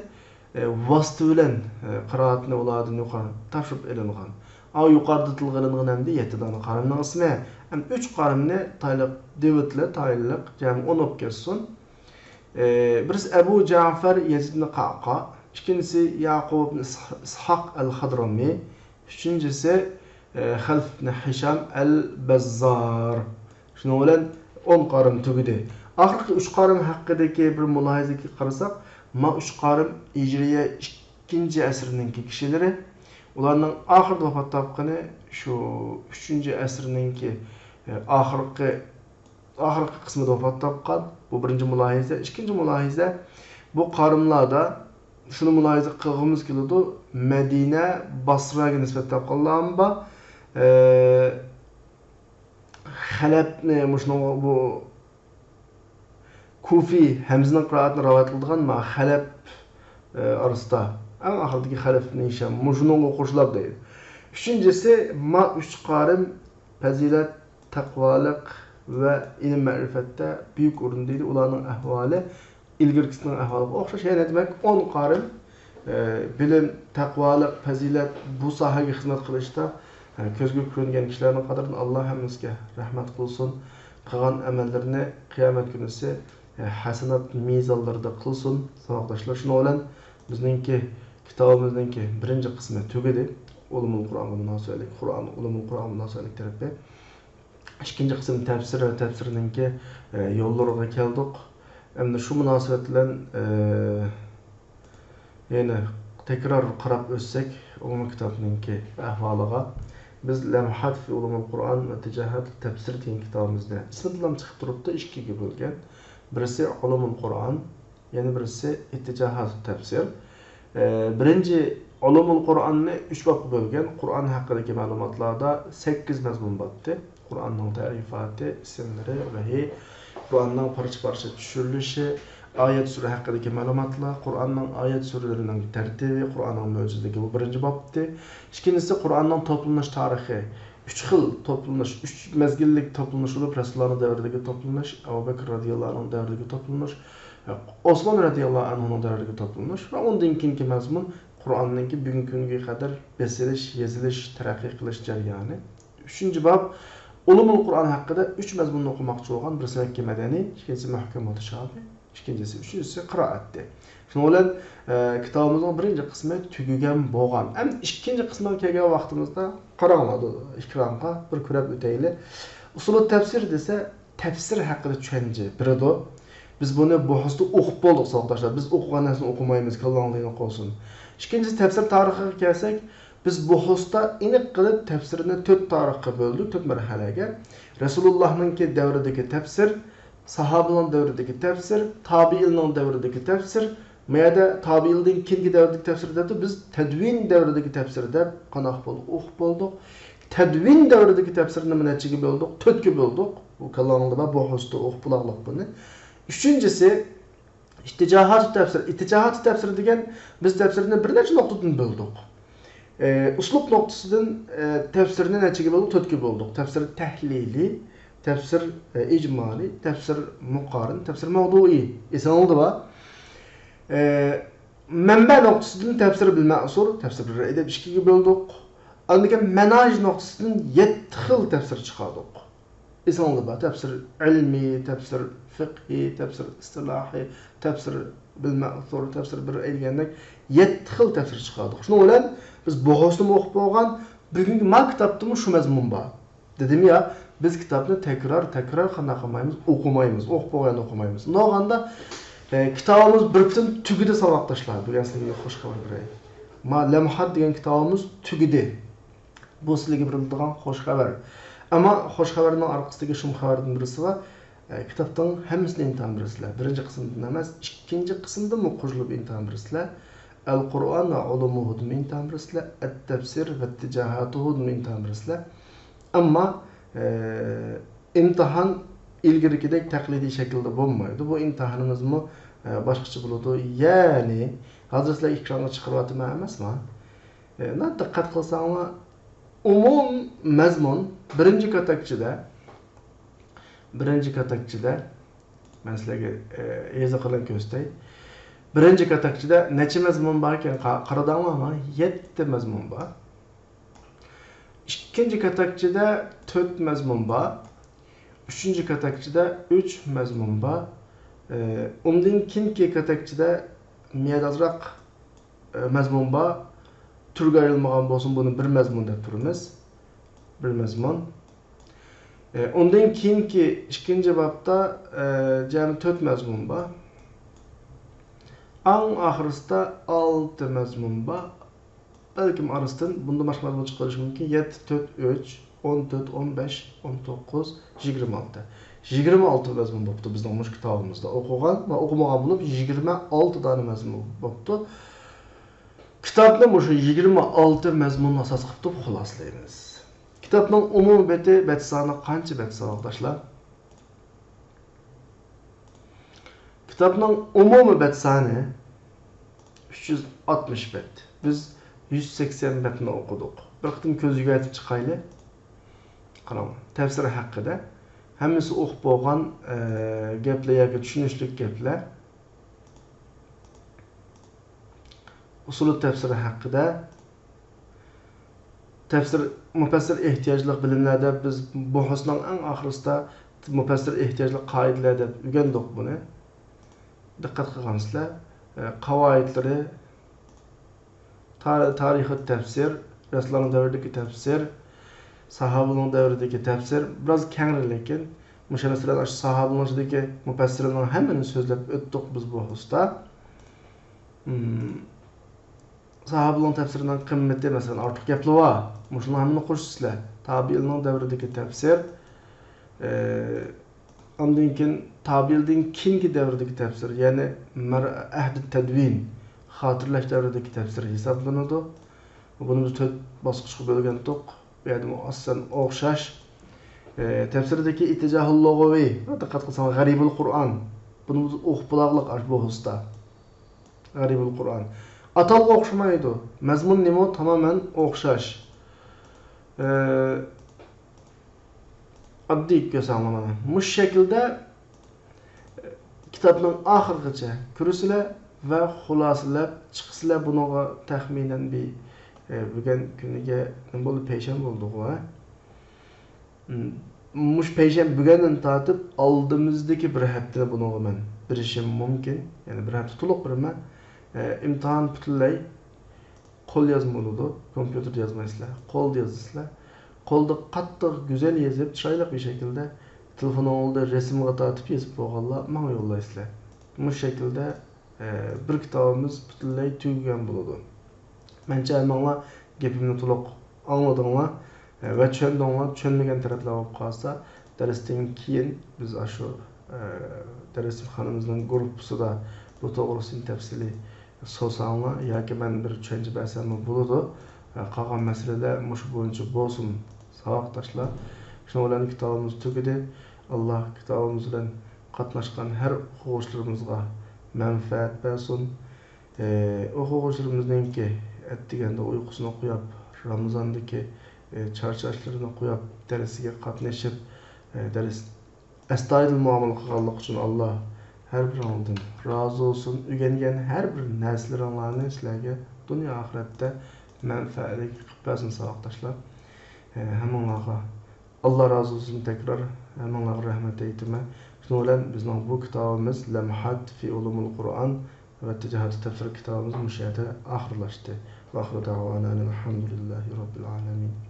ئە، ۋاسىتە بىلەن، ئە، قىرائەتنى ئۇلاردىن يۇقىرى تاپشۇرۇپ ئېلىنغان. ئاۋۇ يۇقىرىدا تىلغا ئېلىنغان ئەمدى يەتتە دانە قارىمنىڭ ئىسمى. ھەم ئۈچ قارىمنى تايلىق دېۋىتلى، تايىنلىق، جەمئىي ئون بولۇپ كەتسۇن. ئى، بىرسى ئەبۇ جەفەر يەزىد ئىبن قەقا، ئىككىنچىسى يەقۇب ئىبن ئىس-، ئىسھاق ئەل خەدرامى، ئۈچىنچىسى، ئى، خەلف ئىبن ھىشام ئەل بەززار. شۇنىڭ بىلەن ئون قارىم تۈگىدى. ئاخىرقى ئۈچ قارىم ھەققىدىكى بىر مۇلاھىزىگە قارىساق، ما ئۈچ قارىم ھىجرىيە ئىككىنچى ئەسىرنىڭكى كىشىلىرى. ئۇلارنىڭ ئاخىرىدا ۋاپات تاپقىنى شۇ ئۈچىنچى ئەسىرنىڭكى، ئى، ئاخىرقى ئاخىرقى قىسمىدا ۋاپات تاپقان. بۇ بىرىنچى مۇلاھىزە. ئىككىنچى مۇلاھىزە، بۇ قارىملاردا شۇنى مۇلاھىزە قىلغۇمىز كېلىدۇ، مەدىنە، باسراگە نىسبەت تاپقانلارمۇ بار. ئە، خەلەپنى، مۇشۇنىڭغا بۇ كۇفى ھەمزىنىڭ قىرائەتىنى رىۋايەت قىلىدىغان ما خەلەپ، ئە، ئارىسىدا ئەڭ ئاخىرىدىكى خەلەپ ئىبن ھىشام مۇشۇنىڭغا قوشۇلار دەيدۇ. ئۈچىنچىسى، ما ئۈچ قارىم پەزىلەت، تەقۋالىق ۋە ئىلىم-مەرىپەتتە بۈيۈك ئورۇندا ئىدى. ئۇلارنىڭ ئەھۋالى ئىلگىرىكىسىنىڭ ئەھۋالىغا ئوخشاش. يەنى دېمەك، ئون قارىم، ئە، بىلىم، تەقۋالىق، پەزىلەت، بۇ ساھەگە خىزمەت قىلىشتا، ئە، كۆزگە كۆرۈنگەن كىشىلەرنىڭ قاتارىدىن ئاللا ھەممىمىزگە رەھمەت قىلسۇن. قىلغان ئەمەللىرىنى قىيامەت كۈنىسى، ئە، ھەسەنات مىزانلىرىدا قىلسۇن. ساۋاقداشلار، شۇنىڭ بىلەن بىزنىڭكى كىتابىمىزنىڭكى بىرىنچى قىسمى تۈگىدى. ئۇلۇمۇل قۇرئانغا مۇناسىۋەتلىك، قۇرئان، ئۇلۇمۇل قۇرئانغا مۇناسىۋەتلىك تەرىپى. ئىككىنچى قىسىم تەپسىر ۋە تەپسىرنىڭكى، ئە، يوللىرىغا كەلدۇق. ئەمدى شۇ مۇناسىۋەت بىلەن، ئە، يەنە تەكرار قاراپ ئۆتسەك ئۇلۇمۇل كىتابنىڭكى ئەھۋالىغا. بىز لەمھات في علوم القرآن واتجاهات التفسير دېگەن كىتابىمىزنى، ئىسمىدىنلا چىقىپ تۇرۇپتۇ، ئىككىگە بۆلگەن. بىرسى ئۇلۇمۇل قۇرئان، يەنە بىرسى ئىتتىجاھات تەپسىر. ئە، بىرىنچى ئۇلۇمۇل قۇرئاننى ئۈچ بابقا بۆلگەن. قۇرئان ھەققىدىكى مەلۇماتلاردا سەككىز مەزمۇن بارتتى. قۇرئاننىڭ تەرىپاتى، ئىسىملىرى، ۋەھىي، قۇرئاننىڭ پارچە-پارچە چۈشۈرۈلۈشى، ئايەت سۈرە ھەققىدىكى مەلۇماتلار، قۇرئاننىڭ ئايەت سۈرىلىرىنىڭ تەرتىپى، قۇرئاننىڭ مۆجىزىلىكى، بۇ بىرىنچى بابتى. ئىككىنچىسى قۇرئاننىڭ توپلىنىش تارىخى. ئۈچ خىل توپلىنىش، ئۈچ مەزگىللىك توپلىنىش بولۇپ، رەسۇلۇللانىڭ دەۋرىدىكى توپلىنىش، ئەبۇ بەكرى رازىياللاھۇ ئەنھۇنىڭ دەۋرىدىكى توپلىنىش، ئوسمان رازىياللاھۇ ئەنھۇنىڭ دەۋرىدىكى توپلىنىش ۋە ئۇندىن كېيىنكى مەزمۇن قۇرئاننىڭكى بۈگۈنكى كۈنگە قەدەر بېسىلىش، يېزىلىش، تەرەققىي قىلىش جەريانى. ئۈچىنچى باب، ئۇلۇمۇل قۇرئان ھەققىدە ئۈچ مەزمۇننى ئوقۇماقچى بولغان، بىرسى مەككە مەدەنىي، ئىككىنچىسى مۇھكەم مۇتەشابىھ، ئىككىنچىسى، ئۈچىنچىسى قىرائەتتى. شۇنىڭ بىلەن، ئە، كىتابىمىزنىڭ بىرىنچى قىسمى تۈگىگەن بولغان. ئەمدى ئىككىنچى قىسمىغا كەلگەن ۋاقتىمىزدا قاراڭلار، ئېكرانغا بىر كۆرۈپ ئۆتەيلى. ئۇسۇلۇت تەپسىر دېسە، تەپسىر ھەققىدە چۈشەنچە بېرىدۇ. بىز بۇنى بۇھۇستا ئوقۇپ بولدۇق، ساۋاقداشلار. بىز ئوقۇغان نەرسىنى ئوقۇمايمىز، كاللاڭلار يېنىق بولسۇن. ئىككىنچىسى، تەپسىر تارىخىغا كەلسەك، بىز بۇھۇستا ئېنىق قىلىپ تەپسىرنى تۆت تارىخقا بۆلدۇق، تۆت مەرھەلەگە. رەسۇلۇللاھنىڭكى دەۋرىدىكى تەپسىر، ساھابىلەرنىڭ دەۋرىدىكى تەپسىر، تابىئىننىڭ دەۋرىدىكى تەپسىر، ما يەردە تابىئىنىڭدىن كېيىنكى دەۋردىكى تەپسىر دەپتۇ، بىز تەدۋىن دەۋرىدىكى تەپسىر دەپ قانداق بولدۇق، ئوقۇپ بولدۇق. تەدۋىن دەۋرىدىكى تەپسىرنى نەچچىگە بۆلدۇق؟ تۆتكە بۆلدۇق. بۇ كاللاڭلاردا بار، بۇ بۇھۇستا ئوقۇپ بولاقلىق بۇنى. ئۈچىنچىسى، ئىتتىجاھاتۇ تەپسىر. ئىتتىجاھاتۇ تەپسىر دېگەن، بىز تەپسىرنى بىر نەچچە نۇقتىدىن بۆلدۇق. ئە، ئۇسلۇب نۇقتىسىدىن، ئە، تەپسىرنى نەچچىگە بۆلدۇق؟ تۆتكە بۆلدۇق. تەپسىر تەھلىلىي، تەپسىر، ئە، ئىجمالىي، تەپسىر مۇقارىن، تەپسىر مەۋدۇئىي. ئېسىڭىزدە بار. ئە، مەنبە نۇقتىسىدىن تەپسىر بىل مەسۇر، تەپسىر بىل رەئي دەپ ئىككىگە بۆلدۇق. ئاندىن كېيىن مەناھىج نۇقتىسىدىن يەتتە خىل تەپسىر چىقاردۇق. ئېسىڭلاردا بار، تەپسىر ئىلمىي، تەپسىر فىقھىي، تەپسىر ئىستىلاھىي، تەپسىر بىل مەسۇر، تەپسىر بىر دېگەندەك يەتتە خىل تەپسىر چىقاردۇق. شۇنىڭ بىلەن بىز بۇ بوھۇسنىمۇ ئوقۇپ بولغان، بۈگۈنكى ما كىتابتىمۇ شۇ مەزمۇن بار. دېدىم يا، بىز كىتابنى تەكرار، تەكرار قانداق قىلمايمىز؟ ئوقۇمايمىز، ئوقۇپ بولغاندا ئوقۇمايمىز. ئۇنداق بولغاندا، ئە، كىتابىمىز بىر پۈتۈن تۈگىدى، ساۋاقداشلار. بۈگۈن سىلەرگە خوش خەۋەر بېرەي. ما لەمھات دېگەن كىتابىمىز تۈگىدى. بۇ سىلەرگە بېرىلىدىغان خوش خەۋەر. ئەمما خوش خەۋەرنىڭ ئارقىسىدىكى شۇم خەۋەردىن بىرسى بار. ئە، كىتابنىڭ ھەممىسىنى ئىمتىھان بېرىسىلەر. بىرىنچى قىسىمدىن ئەمەس، ئىككىنچى قىسىمدىنمۇ قوشۇلۇپ ئىمتىھان بېرىسىلەر. ئەل قۇرئان ۋە ئۇلۇمۇھۇدىن ئىمتىھان بېرىسىلەر. ئەت تەپسىر ۋە تىجاھاتۇھۇدىن ئىمتىھان بېرىسىلەر. ئەمما، ئە، ئىمتىھان ئىلگىرىكىدەك تەقلىدىي شەكىلدە بولمايدۇ. بۇ ئىمتىھانىمىزمۇ، ئە، باشقىچە بولىدۇ. يەنى، ھازىر سىلەر ئېكرانغا چىقىرىۋاتىمەن ئەمەسمۇ؟ ئە، دىققەت قىلساڭلار، ئومۇم مەزمۇن بىرىنچى كاتەكچىدە، بىرىنچى كاتەكچىدە، مەن سىلەرگە، ئە، يېزىق بىلەن كۆرسىتەي. بىرىنچى كاتەكچىدە نەچچە مەزمۇن بار ئىكەن؟ قا-، قارىدىڭلارمۇ؟ يەتتە مەزمۇن بار. ئىككىنچى كاتەكچىدە تۆت مەزمۇن بار. ئۈچىنچى كاتەكچىدە ئۈچ مەزمۇن بار. ئە، ئۇندىن كېيىنكى كاتەكچىدە مىيەدە ئازراق، ئە، مەزمۇن بار. تۈرگە ئايرىلمىغان بولسۇن، بۇنى بىر مەزمۇن دەپ تۇرىمىز. بىر مەزمۇن. ئە، ئۇندىن كېيىنكى ئىككىنچى بابتا، ئە، جەمئىي تۆت مەزمۇن بار. ئەڭ ئاخىرسىدا ئالتە مەزمۇن بار. بەلكىم ئارىسىدىن بۇندىن باشقا مەزمۇن چىقىۋېلىشى مۇمكىن. يەتتە، تۆت، ئۈچ، ئون تۆت، ئون بەش، ئون توققۇز، يىگىرمە ئالتە. يىگىرمە ئالتە مەزمۇن بوپتۇ بىزنىڭ مۇشۇ كىتابىمىزدا. ئوقۇغان ۋە ئوقۇمىغان بولۇپ، يىگىرمە ئالتە دانە مەزمۇن بوپتۇ. كىتابنى مۇشۇ يىگىرمە ئالتە مەزمۇن ئاساس قىلىپ خۇلاسىلەيمىز. كىتابنىڭ ئومۇمىي بېتى، بەت سانى قانچە بەت، ساۋاقداشلار؟ كىتابنىڭ ئومۇمىي بەت سانى ئۈچ يۈز ئاتمىش بەت. بىز يۈز سەكسەن بەتنى ئوقۇدۇق. بىر قېتىم كۆز يۈگۈرتۈپ چىقايلى. قاراڭ، تەپسىر ھەققىدە. ھەممىسى ئوقۇپ بولغان، ئە، گەپلەر ياكى چۈشىنىشلىك گەپلەر. ئۇسۇلى تەپسىرى ھەققىدە. تەپسىر، مۇپەسسىر ئېھتىياجلىق بىلىملەر دەپ بىز بوھۇسنىڭ ئەڭ ئاخىرىسىدا مۇپەسسىر ئېھتىياجلىق قائىدىلەر دەپ ئۆگەندۇق بۇنى. دىققەت قىلغانسىلەر. ئە، قاۋايىدلىرى، تا-، تارىخىي تەپسىر، رەسۇلۇللانىڭ دەۋرىدىكى تەپسىر، ساھابىلەرنىڭ دەۋرىدىكى تەپسىر، بىراز كەڭرى لېكىن. مۇشۇ مەسىلەن، ئاشۇ ساھابىلەرنىڭ ئىچىدىكى مۇپەسسىرلەرنىڭ ھەممىنى سۆزلەپ ئۆتتۇق بىز بۇ ھوستا. مم. ساھابىلەرنىڭ تەپسىرىنىڭ قىممىتى، مەسىلەن، ئارتۇق گەپلا بار. مۇشۇلارنىڭ ھەممىنى قوشىسىلەر. تابىئىننىڭ دەۋرىدىكى تەپسىر، ئى، ئاندىن كېيىن تابىئىدىن كېيىنكى دەۋردىكى تەپسىر، يەنى مەر-، ئەھدى تەدۋىن، خاتىرىلەش دەۋرىدىكى تەپسىر ھېسابلىنىدۇ. بۇنى بىز تۆت باسقۇچقا بۆلگەنتۇق. بۇ يەردىمۇ ئاساسەن ئوخشاش. ئى، تەپسىردىكى ئىتتىجاھۇل لۇغىۋى، دىققەت قىلساڭلار، غەرىبۇل قۇرئان. بۇنى بىز ئوقۇپ بولاغلىق ئاشۇ بوھۇستا. غەرىبۇل قۇرئان. ئاتالغۇ ئوخشىمايدۇ. مەزمۇن نېمە؟ تامامەن ئوخشاش. ئى، ئاددىي كۆرسەڭلار مانا مۇشۇ شەكىلدە، ئى، كىتابنىڭ ئاخىرىغىچە كۆرىسىلەر ۋە خۇلاسىلەپ چىقىسىلەر. بۇنىڭغا تەخمىنەن بىر، ئى، بۈگۈن كۈنىگە نېمە بولدى؟ پەيشەنبە بولدىغۇ، ھە؟ مم، مۇشۇ پەيشەنبە بۈگۈندىن تارتىپ ئالدىمىزدىكى بىر ھەپتىنى بۇنىڭغا مەن بېرىشىم مۇمكىن. يەنى بىر ھەپتە تولۇق بېرىمەن. ئى، ئىمتىھان پۈتۈنلەي قول يازما بولىدۇ، كومپيۇتېردا يازمايسىلەر، قولدا يازىسىلەر. قولدا قاتتىق گۈزەل يېزىپ، چىرايلىق بىر شەكىلدە تېلېفوننىڭ ئالدىدا رەسىمگە تارتىپ يېزىپ بولغانلار ماڭا يوللايسىلەر. مۇشۇ شەكىلدە، ئە، بىر كىتابىمىز پۈتۈنلەي تۈگىگەن بولىدۇ. مەنچە ھەممىڭلار گېپىمنى تولۇق ئاڭلىدىڭلار، ئە، ۋە چۈشەندىڭلار. چۈشەنمىگەن تەرەپلەر بولۇپ قالسا، دەرستىن كېيىن بىز ئاشۇ، ئە، دەرسخانىمىزنىڭ گۇرۇپپىسىدا بۇ توغرىسىدا تەپسىلىي سورىساڭلار ياكى مەن بىر چۈشەنچە بەرسەممۇ بولىدۇ. قالغان مەسىلىلەر مۇشۇ بويىچە بولسۇن، ساۋاقداشلار. شۇنىڭ بىلەن كىتابىمىز تۈگىدى. ئاللا كىتابىمىز بىلەن قاتناشقان ھەر ئوقۇغۇچىلىرىمىزغا مەنپەئەت بەرسۇن. ئوقۇغۇچىلىرىمىزنىڭكى ئەتىگەندە ئۇيقۇسىنى قويۇپ، رامىزاندىكى چارچاشلىرىنى قويۇپ، دەرسىگە قاتنىشىپ، دەرس ئەستايىدىل مۇئامىلە قىلغانلىقى ئۈچۈن ئاللا ھەر بىرىڭلاردىن رازى بولسۇن. ئۆگەنگەن ھەر بىر نەرسىلىرىڭلارنى سىلەرگە دۇنيا ئاخىرەتتە مەنپەئەتلىك قىلىپ بەرسۇن ساۋاقداشلار. ھەممىڭلارغا ئاللا رازى بولسۇن تەكرار. ھەممىڭلارغا رەھمەت ئېيتىمەن. شۇنىڭ بىلەن بىزنىڭ بۇ كىتابىمىز لەمھات في علوم القرآن ۋە تەجەھەت تەفسىر كىتابىمىز مۇشۇ يەردە ئاخىرلاشتى. وآخر دعوانا أن الحمد لله رب العالمين.